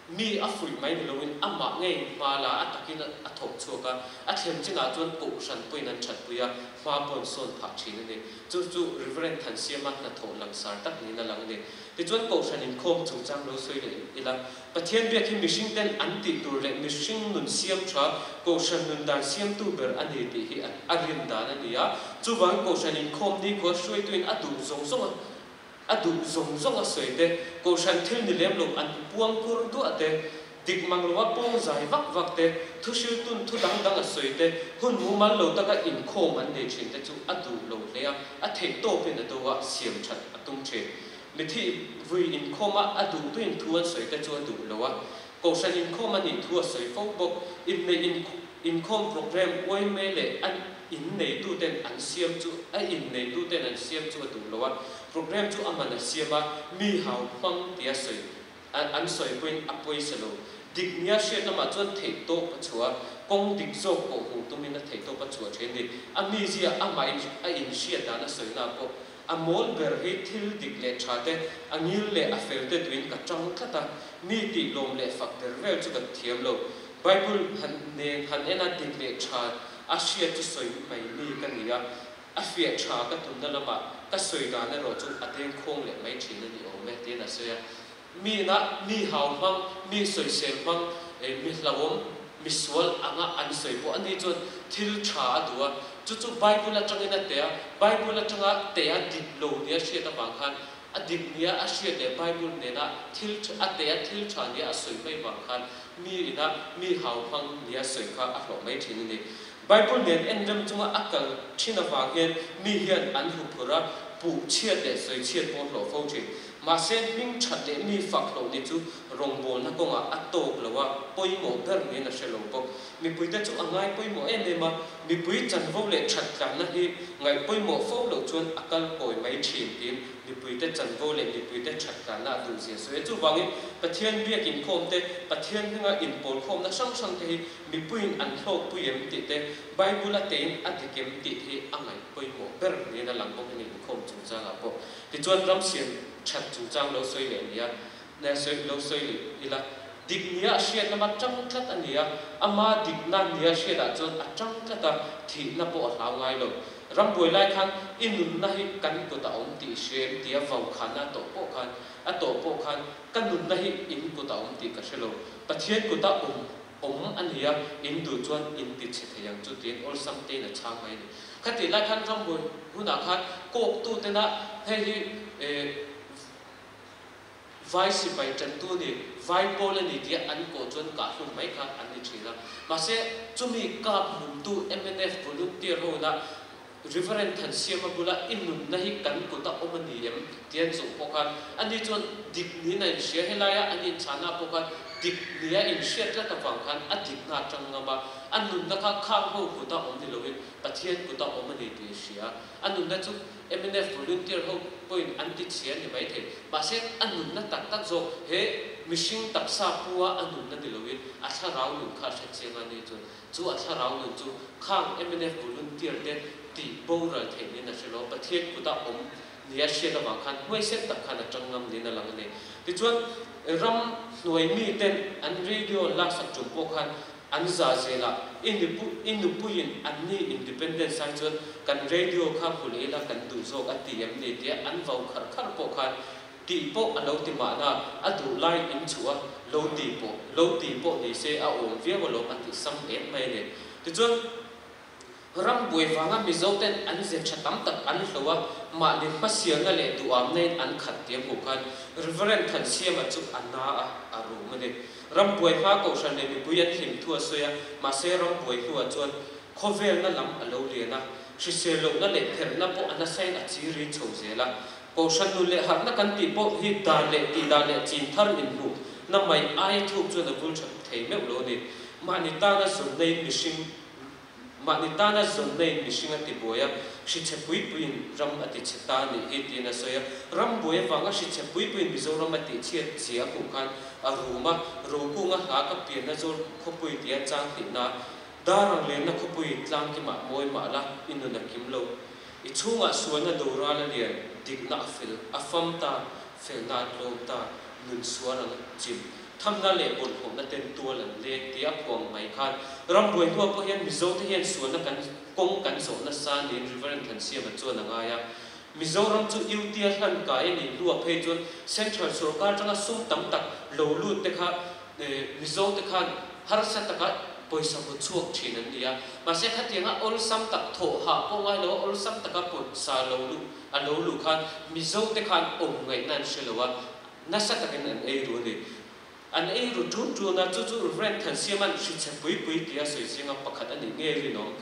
Mi a fuih mai ni loin amah ngei hma la a takin a thawk chhuak a, a thlem chinah chuan kohhran pawhin an thatpui a, hma pawh an sawn phah thin a ni. Chu chu Reverend Thansiama hnathawh langsar tak niin a lang a ni. Tichuan kohhran inkhawm chungchang lo sawi leh ila, Pathian biak hi mihring ten an tih tur leh mihring nun siam tha, kohhran nun dan siamtu ber a ni tih hi a rin dan a ni a. Chuvangin kohhran inkhawm nikhua hruaituin a duh zawng zawng a A duh zawng zawng a sawi te, kohhran thil ni lem lo an puang kur duah te, dik mang loa pawng zai vak vak te, thu hriltun thu dang dang a sawi te, hun mumal lo taka inkhawm an nei thin te chu a duh lo hle a, a theih tawpin a do a, siam that a tum thin. Mithi vui inkhawm a a duh duhin thu an sawi te chu a duh lo a, kohhran inkhawm a nih thu a sawi fo bawk. Inneih inkhawm programme uaime leh a inneituten an siam chu a inneituten an siam chu a duh lo a, programme chu a man a siam a, mi hau hmang tia sawi an sawi pawhin a pawisa lo. Dik nia hriat lamah chuan theih tawp a chhuah a, kawng dik zawk pawh hmuh tumin a theih tawp a chhuah thin a ni. A mizia amahin a inhriat dan a sawina pawh A mawl ber hi thil dik leh tha te, a ngil leh a fel te tuin ka tang tlat a, mi tih lawm leh fak der vel chu ka thiam lo. Bible han nen han en a dik leh tha a hriat chu sawi mai mi ka ni a, a fiah tha ka tumna lamah ka sawi dan erawh chu a dengkhawng leh mai thin a ni awm e tiin a sawi a. Mi ina mi hau hmang, mi sawisel hmang, mi hlauhawm, mi sual anga an sawi pawh ani chuan thil tha a duh a, chu chu Bible atangin a teh a, Bible atanga teh a dik lo nia hriat avang khan a dik nia a hriat leh Bible nena thil a teh a thil tha nia a sawi mai vang khan mi ina mi hau hmang nia sawi kha a hlawh mai thin a ni. Bible nen en rem chunga a kal thin avang hian mi hian an huphurh a, puh chhiat leh sawi chhiat pawh hlawh fo thin. Mahse, hming that leh mi fak hlawh ni chu rawngbawlna kawngah a tawk lo a, pawimawh ber niin a hre lo bawk. Mipuite chu a ngai pawimawh em em a, mipui chanvo leh that tlanna hi ngaih pawimawh fo loh chuan a kal kawi mai thin tiin mipuite chanvo leh mipuite that tlanna a duhzia sawi a. Chuvangin, Pathian biak inkhawm te, Pathian hminga inpawlkhawmna hrang hrang te hi mipuiin an hlawkpui em tih te, Bible a tein a dik em tih hi a ngaih pawimawh ber niin a lang bawk a ni inkhawm chungchangah pawh. Tichuan ram siam that chungchang lo sawi leh nia, ne sawi lo sawi leh ila, dik nia a hriat lama tang tlat a ni a, ama dikna nia hriatah chuan a tang tlat a, thihna pawh a hlau ngai lo. Ram buai lai khan i nunna hi kan kut a awm tih hria em tia vaukhana a tawh pawh khan a tawh pawh khan ka nunna hi in kut a awm tih ka hre lo, Pathian kuta awm awm a nia, in duh chuan in ti chhe thei ang chu tiin awlsam tein a chhang mai a ni. Khatih lai khan rambuai hunah khan kawktu tena hei hi vai sipai tantu ni, vai pawl a ni tia an kawh chuan kah hlum mai kha an ni thin a. Mahse, chumi kap hlumtu mnf volunteer ho ina Reverend Thansiama bula i nunna hi kan kut a awm a ni em? tih an zawh pawh khan ani chuan dik niin a inhria, helaia an inchhana pawh khan dik nia inhriat tlat avang khan a dikna a tang ngam a, a nunna kha khang ho kuta awm ni loin Pathian kuta awm a ni tih a hria. A nunna chu mnf volunteer ho pawhin an ti chhia a ni maithei, mahse a nunna tak tak zawk he mihring taksa pua a nunna ni loin a thlarau nun kha a hrechiang a ni chuan Chu a thlarau nun chu khang mnf volunteer te tih boral theih niin a hre lo. Pathian kuta awm nia hriat avang khan hnuaisen tak khan a tang ngam niin a lang a ni. Tichuan ram hnuai miten an radio an laksak tum pawh khan An za zel a, i i nupuiin anni independence ai chuan kan radio kha hmu leh ila kan duh zawk a ti em ni tia an vau kharh kharh pawh khan tih pawh a lo ti mahna, a duh lai in chhuah a, lo ti pawh lo ti pawh ni se a awm viau alawm a ti sam em mai a ni. Tichuan. Ram buai vanga Mizo ten an ze tha tam tak an hlo a, mahni hmasialna leh duhamna in an khat tia hmuh khan Reverend Thansiama chu a na a, a rum a ni. Ram buai hma Kohhran leh mipui an hlim thu a sawi a, mahse ram buai hnuah chuan khawvelna lam a lo lian a, hrisel lohna leh pherhna pawh a nasain a chi ri chho zel a. Kohhran nun leh harhna kan tih pawh hi dan leh tihdan leh chin thar inhmuh na mai aia thuk chuan a vul tha thei meuh lo a ni. Mahni tana zawnna in mihring Mahni tana zawnna in mihring a ti buai a, hrichhe pui puiin ram a ti chhe ta nih hi tiin a sawi a. Ram buai avanga hrichhe pui puiin Mizoram a tih chhiat zia a hmuh khan a rum a, Rokunga hla ka pianna zawl khawpui tia chang hnihna, Darang lenna khawpui tlangkimah mawi mah la i nun a kim lo. I chhungah sualna doral a lian, dikna a fel, a fam ta, felna a tlawm ta, nun sual ang chim. Thamna leh bawlhhlawhna ten tual an leng tia phuang mai khan ram buai hnuah pawh hian Mizote hian sualna kan kawng kan zawh nasa niin Reverend Thansiama chuan a ngai a. Mizoram chu UT-a hlan kai a nih hnuah phei chuan Central sorkar atanga sum tam tak lo lut te kha Mizote khan harsa taka pawisa hmu chhuak thin an ni a. Mahse khatianga awlsam tak thawh hah pawh ngai lo a, awlsam taka pawisa lo luh a lo luh khan Mizote khan awm ngaihna an hre lo a. Nasa takin an ei ru a ni. An ei ru ṭun ṭun a, chu chu Reverend Thansiama'n hrichhe pui pui tia sawi zinga pakhat a nih ngei rinawm.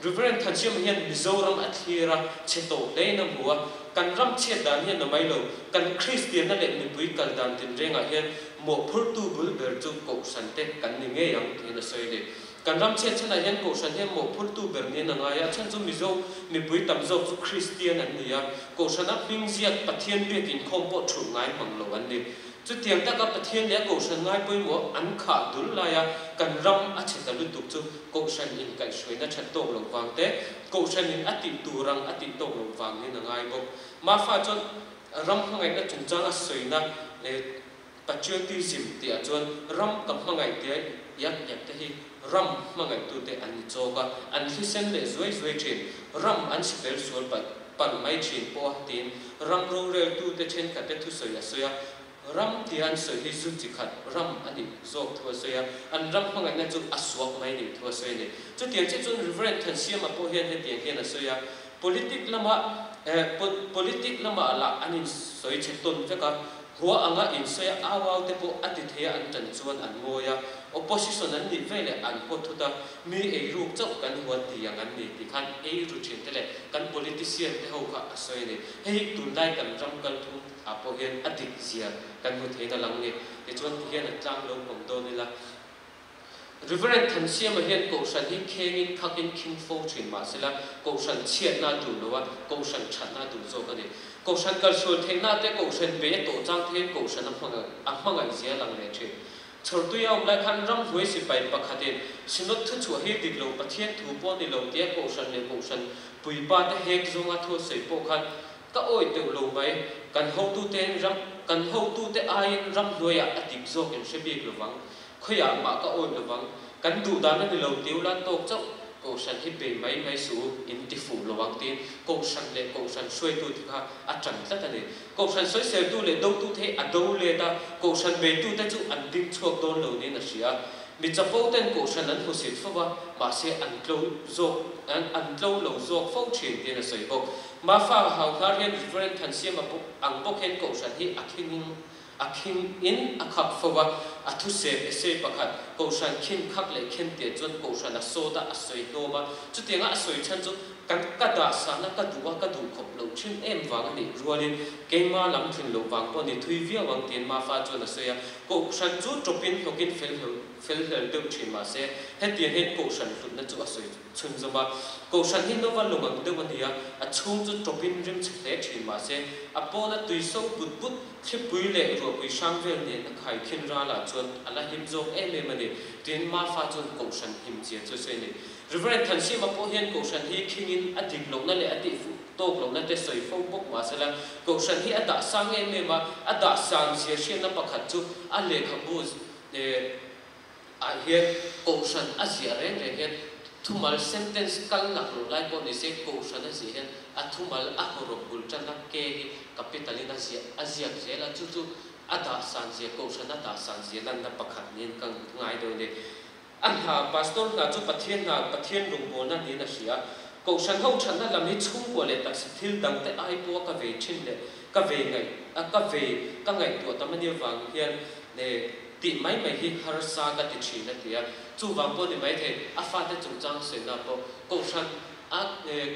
Reverend Thansiama hian Mizoram a thlir a, chhe tawh hlein a hmu a, kan ram chhiat dan hian a mai lo, kan Kristianna leh mipui kal dan tinrengah hian mawhphurtu bul ber chu Kohhran te kan ni ngei ang tiin a sawi a ni. Kan ram chhiat chhanah hian Kohhran hian mawhphurtu ber niin a ngai a, a chhan chu Mizo mipui tam zawk chu Kristian an ni a, Kohhrana hming ziak Pathian biak inkhawm pawh thulh ngai hmang lo an ni. Chutiang taka Pathian leh a Kohhran ngai pawimawh an khah dul laia kan ram a chhe ta lutuk chu Kohhran in kaihhruaina that tawk loh vang te, Kohhran in a tih tur ang a tih tawk loh vang niin a ngai bawk. Mafa chuan ram hmangaihna chungchanga sawina Patriotism tihah chuan ram ka hmangaih tia iak iak te hi ram hmangaihtute an ni chawk a, an thisen leh zuai zuai thin, ram an sipel sual palh palh mai thin pawh a tiin ram roreltute thenkhatte thusawi a sawi a, ram tia an sawi hi zu chi khat ram a nih zawk thu a sawi a, an ram hmangaihna chu a suak mai nih thu a sawi a ni. Chutiang chiah chuan Reverend Thansiama pawh hian hetiang hian a sawi a, politic lama eh politic lamah lah an insawi chhe tawn vek a, Hua anga insawi a au au te pawh a ti thei a an tan chuan an ngawi a, opposition an nih ve leh an haw thut a, mi eiruk chauh kan hua ti ang an ni tih khan eiru thin te leh kan politician te ho kha a sawi a ni. Hei hi tunlai kan ram kalphung ah pawh hian a dik zia kan hmu theiin a lang ni. Tichuan ti hian a tlang lo pawm dawn ila. Reverend Thansiama hian Kohhran hi khengin khakin khing fo thin mahsela Kohhran chhiatna a duh lo a, Kohhran thatna a duh zawk a ni. Kohhran kalsual theihna te Kohhran bei a tawh chang te hian Kohhran a hmangaih a hmangaih zia a lang leh thin. Chhawrtui a awm lai khan ramhnuai sipai pakhatin Synod thuchhuah hi dik lo Pathian thu pawh a ni lo tia Kohhran leh Kohhran puipa te hek zawnga thu a sawi pawh khan ka awih deuh lo mai. Kan hotute ram kan hotute aiin ramhnuaiah a dik zawk in hre bik lovang. Khawiah mah ka awih lovang, kan duh dan a ni lo tiu la tawk chauh, Kohhran hi bei mai mai suh u, in ti fuh lo ang tiin Kohhran leh Kohhran hruaitu te kha a ṭan tlat a ni. Kohhran sawiseltu leh dotu te hi a do let a, Kohhran beitu te chu an ding chhuak dawn lo niin a hria. Mi chapo ten Kohhran an hmusit fo va, mahse an tlo zawk an tlo lo zawk fo ṭhin tiin a sawi bawk. Mafa Hauhnar hian Reverend Thansiama ang bawk hian Kohhran hi a khing A khing in a khak fo a, a thusem essay pakhat, Kohhran khin khak leh khen tia chuan Kohhran a sawt a, a sawi hnawm a. Chutianga a sawi chhan chu kan ka dah sahna ka duh a, ka duh khawp loh thin em vang a nih rualin keima lam thin loh vang pawh ni thui viau ang tiin Mafa chuan a sawi a. Kohhran chu tawpin hnawkin fel fel hlel deuh thin mahse hetiang hian Kohhran hlutna chu a sawi chhunzawm a. Kohhran hi nova lung ang deuh a ni a, a chhung chu tawpin rim chhe hle thin mahse a pawna tui so but but Thlipui leh ruahpui hrang vel nen a khai khin ralah chuan a la him zawk em em a ni, tiin Mafa chuan Kohhran him zia chu a sawi a ni. Reverend Thansiama pawh hian Kohhran hi khingin a dik lohna leh a tih fuh tawk lohna te sawi fo bawk mahsela Kohhran hi a dah sang em em a, a dah sang zia hriatna pakhat chu a lehkhabu eh. Ah hian kohhran a ziah reng reng hian thumal sentence kal lak loh lai pawh ni se kohhran a ziah hian a thumal a hawrawp bul tanna ke hi capital in a ziah a ziak zel a, chu chu a dah san zia kohhran a dah san zia lanna pakhat niin ka ngai deuh a ni. A hna pastor hna chu Pathian hna Pathian rawngbawlna niin a hria. Kohhran ho thatna lam hi chhungkua leh taksa thil dangte ai pawha ka vei thin leh ka vei ngaih a ka vei ka ngaihtuah tam ania vang hian tih mai mai hi harsa ka ti thin a ti a. Chuvang pawh ni maithei a fate chungchang sawinak pawh Kohhran a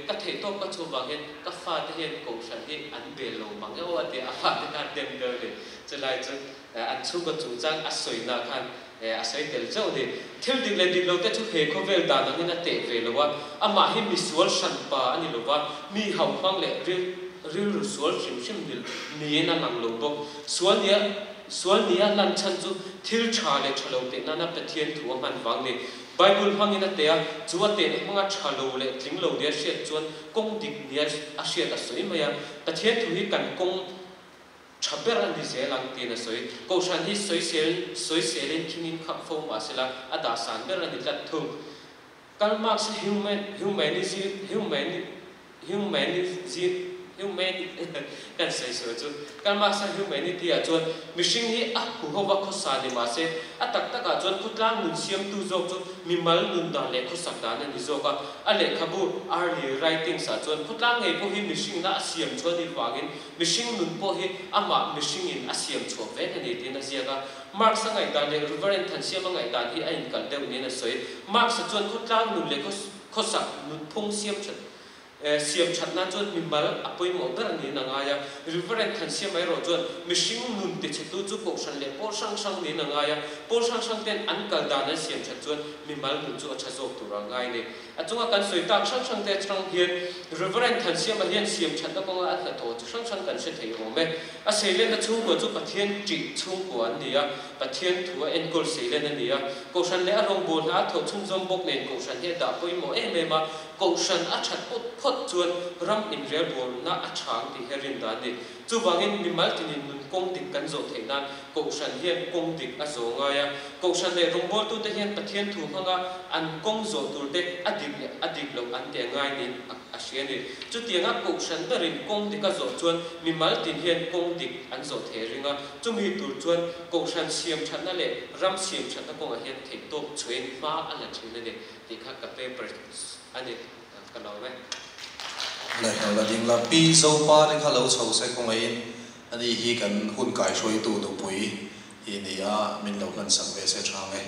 ka theih tawk ka chhum vang hian ka fate hian Kohhran hi an bel lo mang e aw a ti a, a fate khan dem deuh a ni. Chulai chu an chhungkaw chungchang a sawinak khan a sawi tel zauh a ni. Thil dik leh dik lo te chu he khawvel dan angin a teh ve lo a, amah hi misual hranpa a ni lo va, mi hauhmang leh ril rilru sual hrim hrim nil niin a lang lo bawk. Sual nia sual nia lan chhan chu thil tha leh tha lo teh nana Pathian thu a hman vang ni. Bible hmangin a teh a, chu a tehna hmanga tha lo leh tling lo nia hriat chuan kawng dik nia a hriat a sawi mai a. Pathian thu hi kan kawng tha ber a ni zel ang tiin a sawi. Kohhran hi sawisel sawiselin khingin khap fo mah sela a dah san ber a ni tlat thung. Karl Marx human humanism human humanism human kan sawi sual chu Karl Marx a humanity ah chuan mihring hi a huhova khawsa ni mahse a tak tak ah chuan khawtlang nun siamtu zawk chu mimal nun dan leh khawsak dan a ni zawk a. A lehkhabu Early Writings ah chuan khawtlang ngei pawh hi mihringna a siam chuan ni vangin mihring nun pawh hi amah mihringin a siam chhuak vek a ni tiin a ziak a. Marx-a ngaihdan leh Reverend Thansiama ngaihdan hi a inkal deuh niin a sawi. Marx-a chuan khawtlang nun leh khawsak nunphung siam that siam that nan chuan mimal a pawimawh ber niin a ngai a. Reverend Thansiama erawh chuan mihring nun tichhetu chu kohhran leh pawl hrang hrang niin a ngai a. Pawl hrang hrang ten an kal dan an siam that chuan mimal nun chu a tha zawk tur a ngai a ni. A chunga kan sawi tak hrang hrang te atang hian Reverend Thansiama hian siam thatna kawnga a hnathawh chi hrang hrang kan hre thei awm e. A seilenna chhungkua chu Pathian ṭih chhungkua an ni a, Pathian thu a enkawl seilen a ni a. Kohhran leh a rawngbâwl hna a thawh chhunzawm bawk nen Kohhran hi a dah pawimawh em em a, Kohhran a ṭhat phawt phawt chuan ram inrelbâwlna a ṭha ang tih hi a rin dan a ni. Chuvangin mimal tinin nun kawng dik kan zawh theih nan Kohhran hian kawng dik a zawh ngai a. Kohhran leh rawngbawltute hian Pathian thu hmanga an kawng zawh turte a dik leh a dik loh an teh ngai niin a hria a ni. Chutianga Kohhran berin kawng dik a zawh chuan mimal tin hian kawng dik an zawh thei a ring a. Chumi tur chuan Kohhran siam thatna leh ram siam thatna kawngah hian theihtawp chhuahin hma a la thin a ni tih kha ka paper a ni. Ka lo e. Le lo la ding la, Pi Zopa te kha lo chho se kawngaihin ani hi kan hun kaihruaitu nupui hi ni a, min lo hlansak ve se tha nge.